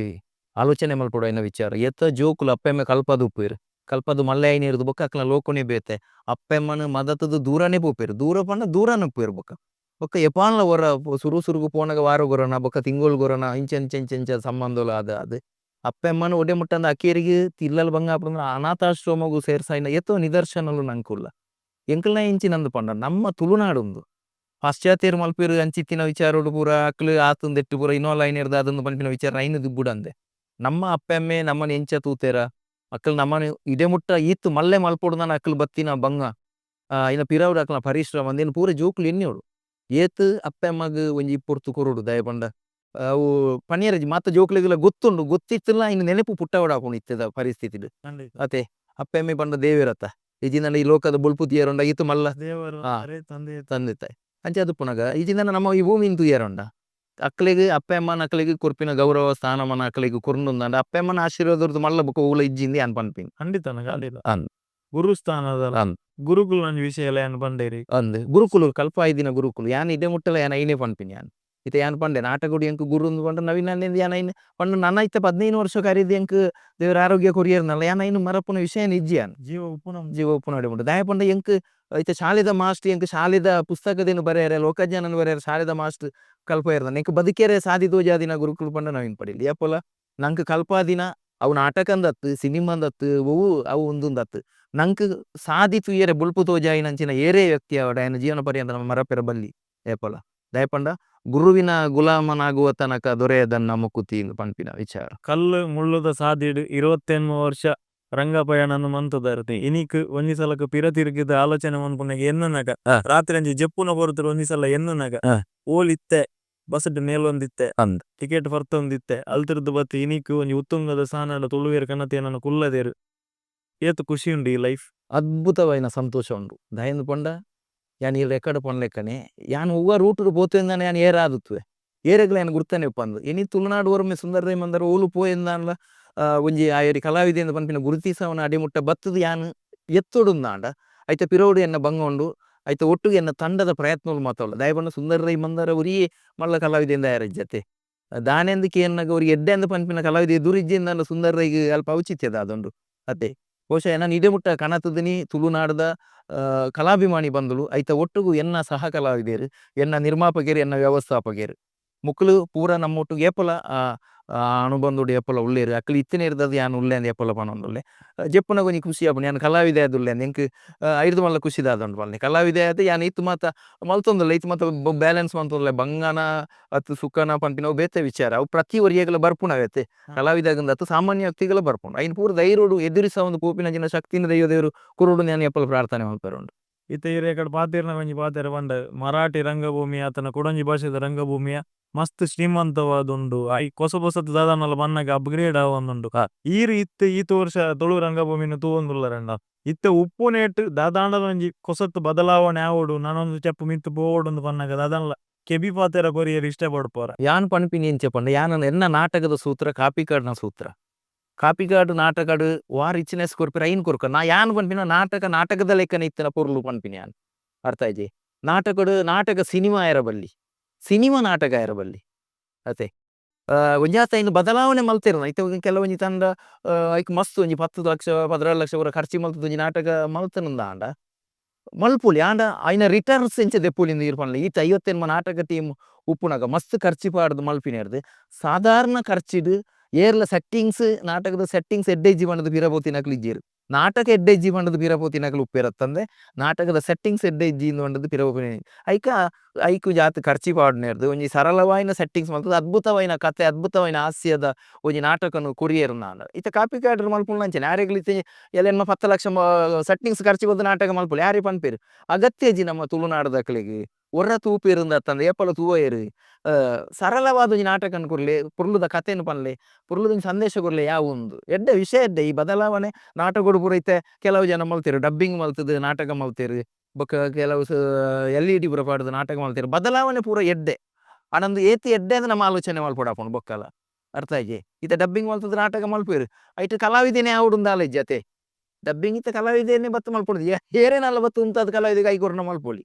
ಆಲೋಚನೆ ಮಲ್ಪೊಡು ಐನ ವಿಚಾರ. ಏತ ಜೋಕುಲು ಅಪ್ಪೆಮ್ಮೆ ಕಲ್ಪದು ಉಪ್ಪುವೆರ್. ಕಲ್ಪದು ಮಲ್ಲೆ ಐನ ಇರ್ದು ಬೊಕ್ಕ ಅಕ್ಲೆನ ಲೋಕೊನೆ ಬೇತೆ. ಅಪ್ಪೆಮ್ಮನ ಮದತುದು ದೂರನೆ ಪೋಪೆರ್. ದೂರ ಪಂಡ ದೂರನೆ ಉಪ್ಪುವೆರ್ ಬೊಕ್ಕ. ಬೊಕ್ಕ ಏಪಾನ್ಲ ಒರ ಸುರು ಸುರುಗು ಪೋನಗ ವಾರ ಗೊರನ ಬೊಕ್ಕ ತಿಂಗೊಲು ಗೊರನ ಇಂಚ ಇಂಚ ಇಂಚ ಇಂಚ ಸಂಬಂಧಲು ಆದ ಆದ್. ಅಪ್ಪೆಮ್ಮನ ಒಡೆ ಮುಟ್ಟಂದ ಅಕೇರಿಗೆ ತಿಲ್ಲಲ್ ಬಂಗ ಅಪುಂಡು ಅನಾಥಾಶ್ರಮಗು ಸೇರ್ಸಾಯಿನ ಏತೋ ನಿದರ್ಶನಲು ನಂಕುಲ್ಲ. ಎಂಕಲ್ನ ಇಂಚಿನಂದು ಪಂಡ ನಮ್ಮ ತುಳುನಾಡುಂದು. ಪಾಶ್ಚಾತ್ಯರು ಮಲ್ಪೆರು ಅಂಚಿತ್ತಿನ ವಿಚಾರಡು ಪೂರ ಅಕ್ಲು ಆತುಂದೆಟ್ಟು ಪೂರ ಇನ್ವಾಲ್ವ್ ಐನಿರ್ದ ಆದೊಂದು ಪನ್ಪಿನ ವಿಚಾರ ಐನ ದಿಬ್ಬುಡಂದೆ. ನಮ್ಮ ಅಪ್ಪೆಮ್ಮೆ ನಮ್ಮನ ಎಂಚ ತೂತೆರ ಅಕ್ಲು ನಮ್ಮನ ಇಡೆ ಮುಟ್ಟ ಈತ್ ಮಲ್ಲೆ ಮಲ್ಪೊಡುಂದನ ಅಕ್ಲು ಬತ್ತಿನ ಬಂಗ. ಇನ ಪಿರವುಡು ಅಕ್ಲ್ನ ಪರಿಶ್ರಮ ಅಂದೇನು ಪೂರ ಜೋಕುಲು ಎನ್ನಿಯೋಡು. ಏತ್ ಅಪ್ಪೆಮ್ಮಗ್ ಒಂಜಿ ಪೊರ್ತು ಕೊರೊಡು ದಯ ಪಂಡ. ಅವು ಪನಿಯರಜಿ ಮಾತ ಜೋಕುಲೆಗೆಲ್ಲ ಗೊತ್ತುಂಡು ಗೊತ್ತಿತ್ತಲ್ಲ ಇನ್ನು ನೆನಪು ಪುಟ್ಟವಡ ಆಪುಂಡು ಇತ್ತೆದ ಪರಿಸ್ಥಿತಿಡ್. ಅತೆ ಅಪ್ಪೆಮ್ಮೆ ಪಂಡ ದೇವೆರತ್ತ. ಇಜಿಂದಾಂಡ ಈ ಲೋಕದ ಬೊಲ್ಪು ತಿಯರುಂಡ ಈತ್ ಮಲ್ಲ. ದೇವರು ತಂದೆ ತಂದೆ ತಾಯಿ. ಅಂಚ ಅದು ಪುನಗ ಇಜಿಂದಾಂಡ ನಮ್ಮ ಈ ಭೂಮಿನ್ ತುಯರುಂಡ. ಅಕ್ಲೆಗ್ ಅಪ್ಪೆಮ್ಮನ ಅಕ್ಲೆಗ್ ಕೊರ್ಪಿನ ಗೌರವ ಸ್ಥಾನಮಾನ ಅಕ್ಲೆಗ್ ಕೊರ್ನುಂದಾಂಡ ಅಪ್ಪೆಮ್ಮನ ಆಶೀರ್ವಾದದ ಮಲ್ಲ ಬೊಕ್ಕ ಓಲ ಇಜ್ಜಿಂದು ಯಾನ್ ಪನ್ಪಿನಿ. ಖಂಡಿತ ಖಂಡಿತ. ಅಂದ್. ಗುರುಸ್ಥಾನದ ಅಂದ್. ಗುರುಕುಲು ಒಂಜಿ ವಿಷಯ ಎಲ್ಲ ಯಾನ್ ಪಂಡೇರಿ. ಅಂದ್. ಗುರುಕುಲು ಕಲ್ಪಾಯಿದಿನ ಗುರುಕುಲು ಯಾನ್ ಇಡೆ ಮುಟ್ಟಲ ಯಾನ್ ಐನೇ ಪನ್ಪಿನಿ ಯಾನ್. ಇತ್ತೆ ಯಾನ್ ಪಂಡೆ ನಾಟಕೊಡು ಎಂಕ್ ಗುರು ಪಂಡ ನವೀನ್ ಅಣ್ಣೆ ಯಾನ್ ಐನ್ ಪಂಡ ನನ ಇತ್ತೆ 15 ವರ್ಷ ಕರೀದ್ ಎಂಕ್ ದೇವರ ಆರೋಗ್ಯ ಕೊರಿಯರ್ನಲ್ಲ ಯಾನ್ ಐನ್ ಮರಪುನ ವಿಷಯ ಇಜ್ಜಿ ಯಾನ್. ಜೀವ ಉಪ್ಪುನ ಜೀವ ಉಪ್ಪುನ ಉಂಟು. ದಾಯ ಪಂಡ ಎಂಕ್ ಇತ್ತೆ ಶಾಲೆದ ಮಾಸ್ಟರ್ ಎಂಕ್ ಶಾಲೆದ ಪುಸ್ತಕದೇನು ಬರೆಯರೆ ಲೋಕಜ್ಞಾನನು ಬರೆಯರೆ ಶಾಲೆದ ಮಾಸ್ಟರ್ ಕಲ್ಪಾಯಿರ್ದ ಎಂಕ್ ಬದುಕೇರೆ ಸಾದಿ ತೋಜಾದಿನ ಗುರುಕುಲು ಪಂಡ ನವೀನ್ ಪಡೀಲ್. ಏಪಲ ನಂಕ್ ಕಲ್ಪಾದಿನ ಅವು ನಾಟಕಂದತ್ತು ಸಿನಿಮಾಂದತ್ತು ಒವು ಅವು ಉಂದುಂದತ್ತು. ನಂಕ್ ಸಾದಿ ತುಯರೆ ಬೊಲ್ಪು ತೋಜಾಯಿನಂಚಿನ ಏರೇ ವ್ಯಕ್ತಿ ಆವಡ್ ಆಯನ ಜೀವನ ಪರ್ಯಂತ ನಮ್ಮ ಮರಪೆರ ಬಲ್ಲಿ ಏಪಲ. ದಾಯ ಪಂಡ ಗುರುವಿನ ಗುಲಾಮನಾಗುವ ತನಕ ದೊರೆಯದನ್ನ ಮುಕುತಿ ಪನ್ಪಿನ ವಿಚಾರ. ಕಲ್ಲು ಮುಳ್ಳುದ ಸಾದಿಡ್ 28 ವರ್ಷ ರಂಗ ಪಯಣನ ಮಂತುದಾರ್ತಿ. ಇನಿಕ್ ಒಂಜಿ ಸಲಕ ಪಿರ ತಿರುಗಿದ ಆಲೋಚನೆ ಮನ್ಪುನಗ ಎನ್ನುನಗ. ರಾತ್ರಿ ಅಂಚಿ ಜೆಪ್ಪುನ ಪೊರ್ತುಡು ಒಂಜಿ ಸಲ ಎನ್ನುನಗ. ಓಲ್ ಇತ್ತೆ ಬಸ್ಸು ಮೇಲೊಂದಿತ್ತೆ. ಅಂದ್. ಟಿಕೆಟ್ ಪರ್ತೊಂದಿತ್ತೆ. ಅಲ್ತಿರ್ದು ಬತ್ತಿ ಇನಿಕ್ ಒಂಜಿ ಉತ್ತುಂಗದ ಸ್ಥಾನದ ತುಳುವೆರ್ ಕನತೇನನ ಕುಲ್ಲದೇರು. ಏತ್ ಖುಷಿ ಉಂಡು ಈ ಲೈಫ್. ಅದ್ಭುತವಾಯಿನ ಸಂತೋಷ ಉಂಡು. ದಾಯೆಂದು ಪಂಡ ಯಾನ್ ಈ ರೆಕಾರ್ಡ್ ಪನ್ಲೆಕ್ಕನೆ ಯಾನ್ ಒವ್ವ ರೂಟ್ ಡು ಪೋತೇಂದಾನೆ ಯಾನ್ ಏರಾದುತ್ತುವೆ. ಏರೆಗ್ಲ ಏನ್ ಗುರ್ತನೆ ಉಪ್ಪಂದ್. ಇನಿ ತುಳುನಾಡ್ ಒರ್ಮೆ ಸುಂದರ ರೈ ಮಂದಾರ ಓಲು ಪೋಯೆಂದಾಂಡ್ಲ ಒಂಜಿ ಆಯೆರಿ ಕಲಾವಿದೆಂದ್ ಪನ್ಪಿನ ಗುರುತಿಸವುನ ಅಡಿಮುಟ್ಟ ಬತ್ತುದು ಯಾನ್ ಎತ್ತೊಡುಂದಾಂಡ ಐತ ಪಿರವುಡು ಎನ್ನ ಬಂಗ ಉಂಡು. ಐತ ಒಟ್ಟುಗು ಎನ್ನ ತಂಡದ ಪ್ರಯತ್ನೊಲು ಮಾತ ಉಲ್ಲ. ದಾಯೆ ಪಂಡ ಸುಂದರ ರೈ ಮಂದಾರ ಒರಿಯೇ ಮಲ್ಲ ಕಲಾವಿದೆಂದ್ ಆಯೆರೆ ಇಜ್ಜತೆ. ದಾನೆಂದ್ ಕೇನ್ನಗ ಒರಿ ಎಡ್ಡೆಂದ್ ಪನ್ಪಿನ ಕಲಾವಿದೆ ಎದುರು ಇಜ್ಜಿಂದಾಂಡ ಸುಂದರ ರೈಗ್ ಅಲ್ಪ ಔಚಿತ್ಯ ದಾದ ಉಂಡು ಅತೆ. ಬಹುಶಃ ಎನನ್ ಇಡೆ ಮುಟ್ಟ ಕನತುದಿನಿ ತುಳುನಾಡುದ ಕಲಾಭಿಮಾನಿ ಬಂಧುಲು ಐತ ಒಟ್ಟುಗು ಎನ್ನ ಸಹ ಕಲಾವಿದೆರ್, ಎನ್ನ ನಿರ್ಮಾಪಕೆರ್, ಎನ್ನ ವ್ಯವಸ್ಥಾಪಕೆರ್. ಮೊಕುಲು ಪೂರ ನಮ್ಮೊಟ್ಟುಗು ಏಪಲ ಅನುಬಂಧೊಡು ಏಪಲ ಉಲ್ಲೆರ್. ಅಕುಲು ಇತ್ತಿನೆರ್ದ್ ಯಾನ್ ಉಲ್ಲೆ ಅಂದ್ ಏಪಲ ಪನೊಂದುಲ್ಲೆ. ಜೆಪ್ಪುನಗ ಒಂಜಿ ಖುಷಿ ಆಪುಂಡು ಯಾನ್ ಕಲಾವಿದೆ ಆದ್ ಉಲ್ಲೆ ಅಂದ್ ಎಂಕ್ ಐರ್ದ್ ಮಲ್ಲ ಖುಷಿ ದಾದ ಉಂಡು ಪನ್ಲೆ. ಕಲಾವಿದೆ ಆದ್ ಯಾನ್ ಈತ್ ಮಾತ ಮಲ್ತೊಂದುಲ್ಲೆ ಈತ್ ಮಾತ ಬ್ಯಾಲೆನ್ಸ್ ಮಲ್ತೊಂದುಲ್ಲೆ ಬಂಗನ ಅತ್ ಸುಖನ ಪನ್ಪಿನವು ಬೇತೆ ವಿಚಾರ. ಅವು ಪ್ರತಿ ಒರಿಯಗ್ಲ ಬರ್ಪುನವೇ ಅತೆ. ಕಲಾವಿದಗ್ ಅತ್ ಸಾಮಾನ್ಯ ವ್ಯಕ್ತಿಗ್ಲ ಬರ್ಪುಂಡು. ಐನ್ ಪೂರ ಧೈರ್ಯೊಡು ಎದುರಿಸವೊಂದು ಪೋಪಿನಂಚಿನ ಶಕ್ತಿನ್ ದೈವ ದೇವೆರ್ ಕೊರೊಡು ಯಾನ್ ಏಪಲ ಪ್ರಾರ್ಥನೆ ಮಲ್ಪೆರೆ ಉಂಡು. ಇತ್ತೆ ಈರ್ ಎಕಡೆ ಪಾತೆರ್ನ ಒಂಜಿ ಪಾತೆರ ಪಂಡ ಮರಾಠಿ ರಂಗಭೂಮಿ ಆತನ ಕುಡೊಂಜಿ ಭಾಷೆದ ರಂಗಭೂಮಿಯ ಮಸ್ತ್ ಶ್ರೀಮಂತವಾದುಂಡು. ಐಕ್ ಪೊಸ ಪೊಸತ್ ದಾದಾಂಡಲ ಬನ್ನಗ ಅಪ್ಗ್ರೇಡ್ ಆವೊಂದುಂಡು. ಈರ್ ಇತ್ತೆ ಈತ್ ವರ್ಷ ತುಳು ರಂಗಭೂಮಿನ್ ತೂವೊಂದುಲ್ಲರಣ್ಣ. ಇತ್ತೆ ಉಪ್ಪುನೇಟ್ ದಾದಾಂಡಲ ಒಂಜಿ ಪೊಸತ್ ಬದಲಾವಣೆ ಆವೊಡು ನನೊಂಜಿ ಸ್ಟೆಪ್ ಮಿತ್ತ್ ಪೋವೊಡು ಪನ್ನಗ ದಾದಾಂಡಲ ಕೆಬಿ ಪಾತೆರ ಕೊರಿಯೆರೆ ಇಷ್ಟ ಪಡ್ಪುವರ. ಯಾನ್ ಪನ್ಪಿನಿ ಎಂಚ ಪಂಡ ಯಾನ್ ಎನ್ನ ನಾಟಕದ ಸೂತ್ರ ಕಾಪಿಕಾಡ್ನ ಸೂತ್ರ. ಕಾಪಿಕಾಡ್ ನಾಟಕಡ್ ವಾ ರಿಚ್ನೆಸ್ ಕೊರ್ಪೆರ್ ಐನ್ ಕೊರ್ಕ ನಾ ಯಾನ್ ಪನ್ಪಿನ ನಾಟಕ ನಾಟಕದ ಲೆಕ್ಕನೆ ಇತ್ತಿನ ಪೊರ್ಲು ಪನ್ಪಿನಿ ಯಾನ್. ಅರ್ಥ ಆಯ್ಜಿ. ನಾಟಕಡ್ ನಾಟಕ ಸಿನಿಮಾ ಆಯೆರೆ ಬಲ್ಲಿ, ಸಿನಿಮಾ ನಾಟಕ ಆಯೆರೆ ಬಲ್ಲಿ ಅತೆ. ಒಂಜಾತ ಐನ್ ಬದಲಾವಣೆ ಮಲ್ತೆರ್ ಇತ್ತೆ ಕೆಲವೊಂಜಿ ತಂಡ ಐಕ್ ಮಸ್ತ್ ಒಂಜಿ 10 ಲಕ್ಷ 12 ಲಕ್ಷ ಪೂರ ಖರ್ಚಿ ಮಲ್ತುದು ಒಂಜಿ ನಾಟಕ ಮಲ್ತುಂದಾಂಡ ಮಲ್ಪೊಲಿ ಆಂಡ ಐನ ರಿಟರ್ನ್ಸ್ ಎಂಚ ದೆಪ್ಪೊಲಿ ಇಂದ್ ಈರ್ ಪನ್ಲೆ. ಈತ್ 50 ನಾಟಕ ಟೀಮ್ ಉಪ್ಪುನಗ ಮಸ್ತ್ ಖರ್ಚಿ ಪಾಡ್ದ್ ಮಲ್ಪಿನೆರ್ದ್ ಸಾಧಾರಣ ಖರ್ಚಿಡ್ ಏರ್ಲ ಸೆಟ್ಟಿಂಗ್ಸ್ ನಾಟಕದ ಸೆಟ್ಟಿಂಗ್ಸ್ ಎಡ್ಡೆ ಇಜ್ಜಿ ಪಂಡುದು ಪಿರ ಪೋತಿನಕುಲು ಇಜ್ಜೆರ್. ನಾಟಕ ಎಡ್ಡೆ ಇಜ್ಜಿ ಪಂಡುದು ಪಿರ ಪೋತಿನಕುಲು ಉಪ್ಪೆರತ್ತಂದೆ ನಾಟಕದ ಸೆಟ್ಟಿಂಗ್ಸ್ ಎಡ್ಡೆ ಇಜ್ಜಿ ಪಂಡುದು ಪಿರ ಪೋಪಿನ ಐಕ ಐಕ್ ಜಾತ್ ಖರ್ಚಿ ಪಾಡ್ನೆರ್ದ್ ಒಂಜಿ ಸರಳವಾಯಿನ ಸೆಟ್ಟಿಂಗ್ಸ್ ಮಲ್ತುದು ಅದ್ಭುತವಾಯಿನ ಕತೆ ಅದ್ಭುತವಾಯಿನ ಹಾಸ್ಯದ ಒಂಜಿ ನಾಟಕನು ಕೊರಿಯೆರ್ ನಾಂಡ. ಇತ್ತೆ ಕಾಪಿಕಾಡ್ರ್ ಮಲ್ಪುನ ಅಂಚನೆ ಆರೆಗ್ಲ ಇತ್ತೆ ಏಲೆನ್ಮ 10 ಲಕ್ಷ ಸೆಟ್ಟಿಂಗ್ಸ್ ಖರ್ಚಿ ಕೊರ್ದು ನಾಟಕ ಮಲ್ಪೊಲಿ ಆರೇ ಪನ್ಪೆರ್ ಅಗತ್ಯ ಇಜ್ಜಿ ನಮ್ಮ ತುಳುನಾಡುದಕ್ಲೆಗ್ ಒರ ತೂಪೆರ್ ಅತ್ತಂದೆ ಏಪಲ ತೂವಯೆರ್. ಸರಳವಾದ ಒಂಜಿ ನಾಟಕನ್ ಕೊರ್ಲೆ ಪೊರ್ಲುದ ಕತೆನ್ ಪನ್ಲೆ ಪೊರ್ಲುದ ಒಂಜಿ ಸಂದೇಶ ಕೊರ್ಲೆ ಯಾವು ಉಂದು ಎಡ್ಡೆ ವಿಷಯ ಎಡ್ಡೆ ಈ ಬದಲಾವಣೆ ನಾಟಕೊಡು ಪೂರ ಇತ್ತೆ ಕೆಲವು ಜನ ಮಲ್ತೆರ್ ಡಬ್ಬಿಂಗ್ ಮಲ್ತುದು ನಾಟಕ ಮಲ್ತೆರ್ ಬೊಕ ಕೆಲವು ಎಲ್ ಇ ಡಿ ಪೂರ ಪಾಡ್ದು ನಾಟಕ ಮಲ್ತೆರ್ ಬದಲಾವಣೆ ಪೂರ ಎಡ್ಡೆ ಆಂಡ ಉಂದು ಏತ್ ಎಡ್ಡೆ ಅಂದ್ ನಮ ಆಲೋಚನೆ ಮಲ್ಪೊಡಾಪುಂಡು ಬೊಕ್ಕಲ ಅರ್ಥ ಆಯ್ಜಿ. ಇತ್ತೆ ಡಬ್ಬಿಂಗ್ ಮಲ್ತುದು ನಾಟಕ ಮಲ್ಪುವೆರ್ ಐಟ್ ಕಲಾವಿದೆನೆ ಆವೊಡು ದಾಲ ಇಜ್ಜಿ ಅತೆ. ಡಬ್ಬಿಂಗ್ ಇತ್ತೆ ಕಲಾವಿದೆನೆ ಬತ್ತ್ ಮಲ್ಪೊಡು ಏರೆನಲ ಬತ್ತ್ ಉಂತಾದ್ ಕಲಾವಿದಗ್ ಕೈ ಕೊರ್ನ ಮಲ್ಪೊಲಿ.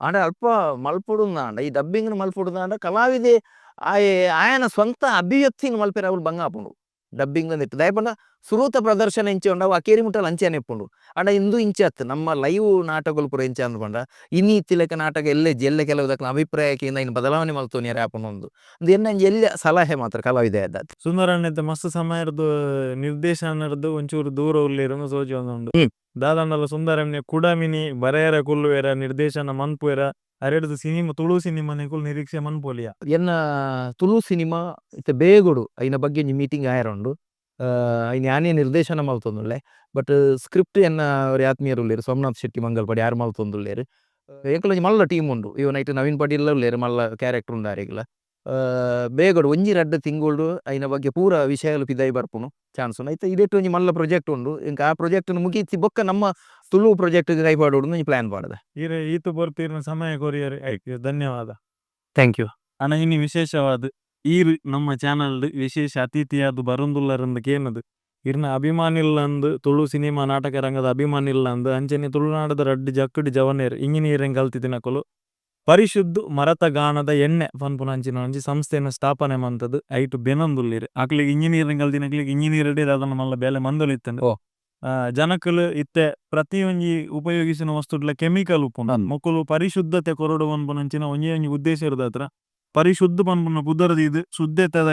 ಆಂಡ ಅಲ್ಪ ಮಲ್ಪೊಡುಂದಾಂಡ ಈ ಡಬ್ಬಿಂಗ್ ಮಲ್ಪೊಡುಂದಾಂಡ ಕಲಾವಿದೆ ಆಯೆ ಆಯನ ಸ್ವಂತ ಅಭಿವ್ಯಕ್ತಿನ್ ಮಲ್ಪೆರೆ ಅವ್ಲು ಬಂಗ ಆಪುಂಡು ಡಬ್ಬಿಂಗ್ ನೆಟ್ ದಾಯೆ ಪಂಡ ಸುರೂತ ಪ್ರದರ್ಶನ ಎಂಚ ಉಂಡು ಅವು ಅಕೇರಿ ಮುಟ್ಟಲ ಅಂಚನೆ ಇಪ್ಪುಂಡು. ಆಂಡ ಇಂದು ಇಂಚ ಅತ್ತ್ ನಮ್ಮ ಲೈವ್ ನಾಟಕಲು ಪೂರ ಎಂಚ ಅಂದ್ ಪಂಡ ಇನಿ ಇತ್ತಿಲೆಕ ನಾಟಕ ಎಲ್ಲೆ ಇಜ್ಜಿ ಎಲ್ಲೆ ಕೆಲವು ದಕ್ಲೆನ ಅಭಿಪ್ರಾಯ ಕೇಂದ್ ಐನ್ ಬದಲಾವಣೆ ಮಲ್ತೊನಿಯೆರೆ ಆಪುಂಡು ಉಂದು ಉಂದು ಎನ್ನ ಒಂಜಿ ಎಲ್ಯ ಸಲಹೆ ಮಾತ್ರ ಕಲಾವಿದೆ ಆದ್. ಸುಂದರಣ್ಣ ಇತ್ತೆ ಮಸ್ತ್ ಸಮಯರ್ದ್ ನಿರ್ದೇಶನರ್ದ್ ಒಂಚೂರು ದೂರ ಉಲ್ಲೆರ್ ಉಂದು ತೋಜೊಂದುಂಡು. ದಾದಾಂಡಲ ಸುಂದರಣ್ಣೆ ಕುಡಮಿನಿ ಬರೆಯರ ಕುಲ್ಲುವೆರ ನಿರ್ದೇಶನ ಮನ್ಪುವೆರ ಅರೆಡ್ದ್ ಸಿನಿಮಾ ತುಳು ಸಿನಿಮಾ ನಿಕುಲು ನಿರೀಕ್ಷೆ ಮನ್ಪೊಲಿಯ. ಎನ್ನ ತುಳು ಸಿನಿಮಾ ಇತ್ತೆ ಬೇಗೊಡು ಐನ ಬಗ್ಗೆ ಒಂಜಿ ಮೀಟಿಂಗ್ ಆಯೆರೆ ಉಂಡು. ಐನ್ ಯಾನೇ ನಿರ್ದೇಶನ ಮಲ್ತೊಂದುಲ್ಲೆ ಬಟ್ ಸ್ಕ್ರಿಪ್ಟ್ ಎನ್ನ ಒರಿ ಆತ್ಮೀಯೆರ್ ಉಲ್ಲೆರ್ ಸೋಮನಾಥ್ ಶೆಟ್ಟಿ ಮಂಗಲ್ಪಾಡಿ ಆರ್ ಮಲ್ತೊಂದುಲ್ಲೆರ್. ಎಂಕುಲು ಒಂಜಿ ಮಲ್ಲ ಟೀಮ್ ಉಂಡು ಇವನ್ ಐಟ್ ನವೀನ್ ಪಡೀಲ್ ಉಲ್ಲೆರ್ ಮಲ್ಲ ಕ್ಯಾರೆಕ್ಟರ್ ಉಂಡು ಆರೆಗ್ಲ. ಬೇಗೊಡು ಒಂಜಿ ರಡ್ಡ್ ತಿಂಗೊಳು ಐನ ಬಗ್ಗೆ ಪೂರ ವಿಷಯಲು ಪಿದಾಯಿ ಬರ್ಪುನು ಚಾನ್ಸ್ ಉಂಡು. ಐತ ಇಡೆಟ್ ಒಂಜಿ ಮಲ್ಲ ಪ್ರಾಜೆಕ್ಟ್ ಉಂಡು ಎಂಕ್ ಆ ಪ್ರಾಜೆಕ್ಟ್ ನು ಮುಗಿತಿ ಬೊಕ್ಕ ನಮ್ಮ ತುಳು ಪ್ರಾಜೆಕ್ಟ್ ಗ್ ಕೈ ಪಾಡೊಡು ಒಂಜಿ ಪ್ಲಾನ್ ಪಾಡ್ದೆ. ಈರ್ ಈತ್ ಪೊರ್ತು ಈರ್ನ ಸಮಯ ಕೊರಿಯೆರ್ ಐಕ್ ಧನ್ಯವಾದ. Thank you. ಅಣ್ಣ ಇನಿ ವಿಶೇಷವಾದ್ ಈರ್ ನಮ್ಮ ಚಾನೆಲ್ ಡ್ ವಿಶೇಷ ಅತಿಥಿಯಾದ್ ಬರೊಂದುಲ್ಲರಂದ್ ಕೇನುದು ಇರ್ನ ಅಭಿಮಾನಿಲ್ಲಂದ್ ತುಳು ಸಿನಿಮಾ ನಾಟಕ ರಂಗದ ಅಭಿಮಾನಿಲ್ಲಂದ್ ಅಂಚನೆ ತುಳುನಾಡುದ ರಡ್ಡ್ ಜಕ್ಕಡ್ ಜವನೆರ್ ಇಂಜಿನಿಯರಿಂಗ್ ಕಲ್ತಿದಿನಕುಲು ಪರಿಶುದ್ಧ ಮರತ ಗಾಣದ ಎಣ್ಣೆ ಪನ್ಪುನಂಚಿನ ಒಂಜಿ ಸಂಸ್ಥೆನ್ ಸ್ಥಾಪನೆ ಮಂತುದು ಐಟ್ ಬೆನೊಂದುಲ್ಲೆರ್ ಅಕ್ಲೆಗ್ ಇಂಜಿನಿಯರಿಂಗ್ ಕಲ್ತಿನಕ್ಲೆಗ್ ಇಂಜಿನಿಯರ್ ಡೇ ದಾದನ ಮಲ್ಲ ಬೇಲೆ ಮಂದೊಲಿತ್ತುಂಡು. ಜನಕುಲು ಇತ್ತೆ ಪ್ರತಿಯೊಂಜಿ ಉಪಯೋಗಿಸುನ ವಸ್ತುಡ್ಲ ಕೆಮಿಕಲ್ ಉಪ್ಪುಂಡು ಮೊಕುಲು ಪರಿಶುದ್ಧತೆ ಕೊರೊಡು ಪನ್ಪುನಂಚಿನ ಒಂಜೇ ಒಂಜಿ ಉದ್ದೇಶ ಇರುದಾತ್ರ ಪರಿಶುದ್ಧ ಪನ್ಪುನ ಪುದರ್ ದೀದ್ ಶುದ್ಧತೆದ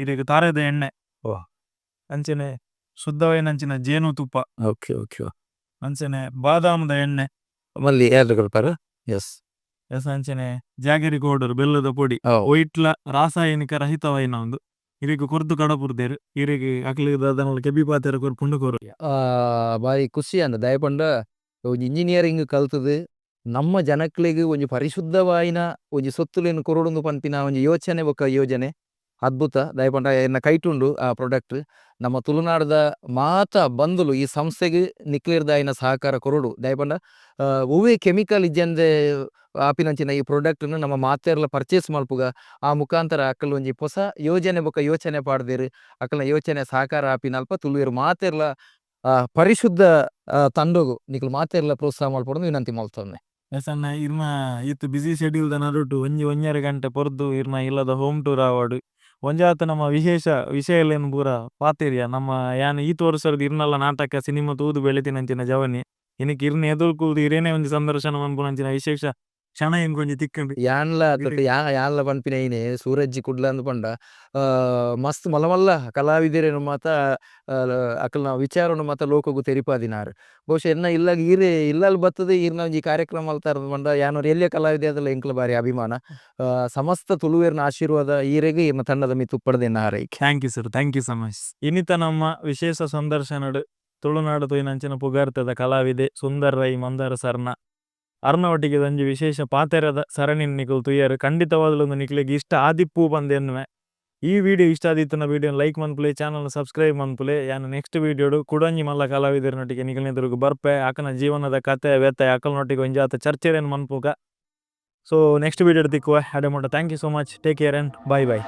ಇರೆಗ್ ತಾರೆದ ಎಣ್ಣೆ ಅಂಚನೆ ಶುದ್ಧವಾಯಿನಂಚಿನ ಜೇನು ತುಪ್ಪ ಓಕೆ ಓಕೆ ಅಂಚನೆ ಬಾದಾಮದ ಎಣ್ಣೆ ಮಲ್ಲಿ ಯಾರು ಕೊರ್ಪರ ಎಸ್ ಎಸ್ ಅಂಚನೆ ಜಾಗರಿ ಪೌಡರ್ ಬೆಲ್ಲದ ಪೊಡಿ ಒಯಿಟ್ಲ ರಾಸಾಯನಿಕ ರಹಿತವಾಯಿನ ಉಂದು ಇರೆಗ್ ಕೊರ್ದು ಕಡಪುರ್ದೆರ್ ಇರೆಗ್ ಅಕ್ಲೆಗ್ ದಾದನ ಕೆಬಿ ಪಾತೆರ ಕೊರ್ಪುಂಡ ಕೊರು. ಬಾರಿ ಖುಷಿ ಆಂಡ್ ದಾಯೆ ಪಂಡ ಒಂಜಿ ಇಂಜಿನಿಯರಿಂಗ್ ಕಲ್ತುದು ನಮ್ಮ ಜನಕ್ಲೆಗ್ ಒಂಜಿ ಪರಿಶುದ್ಧವಾಯಿನ ಒಂಜಿ ಸೊತ್ತುಲೆನ್ ಕೊರೊಡುಂದು ಪನ್ಪಿನ ಒಂಜಿ ಯೋಚನೆ ಬೊಕ್ಕ ಯೋಜನೆ. ಅದ್ಭುತ. ದಾಯೆ ಪಂಡ ಎನ್ನ ಕೈಟುಂಡು ಆ ಪ್ರಾಡಕ್ಟ್. ನಮ್ಮ ತುಳುನಾಡ್ದ ಮಾತ ಬಂಧುಲು ಈ ಸಂಸ್ಥೆಗ್ ನಿಕ್ಲೆರ್ದ್ ಆಯಿನ ಸಹಕಾರ ಕೊರೊಡು. ದಾಯೆ ಪಂಡ ಒವ್ವೆ ಕೆಮಿಕಲ್ ಇಜ್ಜಂದೆ ಆಪಿನಂಚಿನ ಈ ಪ್ರಾಡಕ್ಟ್ ನು ನಮ ಮಾತೆರ್ಲ ಪರ್ಚೇಸ್ ಮಲ್ಪುಗ. ಆ ಮುಖಾಂತರ ಅಕಲ್ ಒಂಜಿ ಪೊಸ ಯೋಜನೆ ಬೊಕ ಯೋಚನೆ ಪಾಡ್ದೆರ್. ಅಕಲ್ನ ಯೋಚನೆ ಸಹಕಾರ ಆಪಿನಲ್ಪ ತುಳುವೆರ್ ಮಾತೆರ್ಲ ಪರಿಶುದ್ಧ ತಂಡೊಗು ನಿಕುಲು ಮಾತೆರ್ಲ ಪ್ರೋತ್ಸಾಹ ಮಲ್ಪೊಡು ವಿನಂತಿ ಮಲ್ತೊನ್ನೆ. ಎಸ್ ಅಣ್ಣ, ಇರ್ನ ಇತ್ ಬ್ಯುಸಿ ಶೆಡ್ಯೂಲ್ ದ ನಡುಟು ಒಂಜಿ ಒಂಜರೆ ಗಂಟೆ ಪೊರ್ದು ಇರ್ನ ಇಲ್ಲದ ಹೋಮ್ ಟೂರ್ ಆವಡ್, ಒಂಜಾತ ನಮ್ಮ ವಿಶೇಷ ವಿಷಯಲೇನ್ ಪೂರ ಪಾತೆರಿಯ. ನಮ್ಮ ಯಾನ್ ಈತ್ ವರ್ಷರ್ದ್ ಇರ್ನಲ್ಲ ನಾಟಕ ಸಿನಿಮಾ ತೂದು ಬೆಳೆತಿನಂಚಿನ ಜವನೆ ಇನಿಕ್ ಇರ್ನ ಎದುರು ಕುಲ್ದು ಇರೇನೆ ಒಂಜಿ ಸಂದರ್ಶನ ಮನ್ಪುನಂಚಿನ ವಿಶೇಷ ಕ್ಷಣ ಎಂಕೊಂಜಿ ತಿಕ್ಕಂಡು. ಯಾನ್ಲ ಯಾನ್ಲ ಪನ್ಪಿನ ಐನೆ ಸೂರಜ್ ಕುಡ್ಲಂದ್ ಪಂಡ ಮಸ್ತ್ ಮಲ್ಲ ಮಲ್ಲ ಕಲಾವಿದೆರೆನ್ ಮಾತ ಅಕಲ್ನ ವಿಚಾರನ್ ಮಾತ ಲೋಕಗ್ ತೆರಿಪಾದಿನಾರ್. ಬಹುಶಃ ಎನ್ನ ಇಲ್ಲಗ್ ಈರೇ ಇಲ್ಲಲ್ ಬತ್ತುದು ಈರ್ನ ಒಂಜಿ ಕಾರ್ಯಕ್ರಮ ಮಲ್ತಾರ್ ಪಂಡ ಯಾನ್ ಒರಿ ಎಲ್ಯ ಕಲಾವಿದೆ ಆದಲ ಎಂಕ್ಲ ಬಾರಿ ಅಭಿಮಾನ. ಸಮಸ್ತ ತುಳುವೆರ್ನ ಆಶೀರ್ವಾದ ಈರೆಗ್ ಈರ್ನ ತಂಡದ ಮಿತ್ತ್ ಉಪ್ಪಡ್ ಎನ್ನ ಹಾರೈಕೆ. Thank you sir, thank you so much. ಇನಿತ ನಮ್ಮ ವಿಶೇಷ ಸಂದರ್ಶನಡ್ ತುಳುನಾಡು ತೂಯಿನಂಚಿನ ಪುಗಾರ್ತೆದ ಕಲಾವಿದೆ ಸುಂದರ್ ರೈ ಮಂದಾರ ಸರ್ನ ಅರ್ನ ಒಟ್ಟಿಗೆ ಒಂಜಿ ವಿಶೇಷ ಪಾತೆರದ ಸರಣಿನ್ ನಿಕುಲು ತೂಯರ್. ಖಂಡಿತವಾಗ್ಲೂ ನಿಕ್ಲೆಗ್ ಇಷ್ಟ ಆದಿಪ್ಪು ಪಂದ್ ಎನ್ನುವೆ. ಈ ವಿಡಿಯೋ ಇಷ್ಟ ಆದಿತ್ತಿನ ವಿಡಿಯೋ ಲೈಕ್ ಮನ್ಪುಲೆ, ಚಾನಲ್ ಸಬ್ಸ್ಕ್ರೈಬ್ ಮನ್ಪುಲೆ. ಯಾನ್ ನೆಕ್ಸ್ಟ್ ವಿಡಿಯೋಡು ಕುಡೊಂಜಿ ಮಲ್ಲ ಕಲಾವಿದೆರ್ನೊಟ್ಟಿಗೆ ನಿಕಲ್ನ ಎದುರುಗು ಬರ್ಪೆ. ಅಕಲ್ನ ಜೀವನದ ಕತೆ ವ್ಯತೆ ಅಕಲ್ನೊಟ್ಟಿಗೆ ಒಂಜಾತ ಚರ್ಚೆಲೆನ್ ಮನ್ಪುಗ. ಸೊ ನೆಕ್ಸ್ಟ್ ವಿಡಿಯೋ ತಿಕ್ಕುವೆ ಅಡೆ ಮುಟ್ಟ. Thank you so much, take care and bye bye.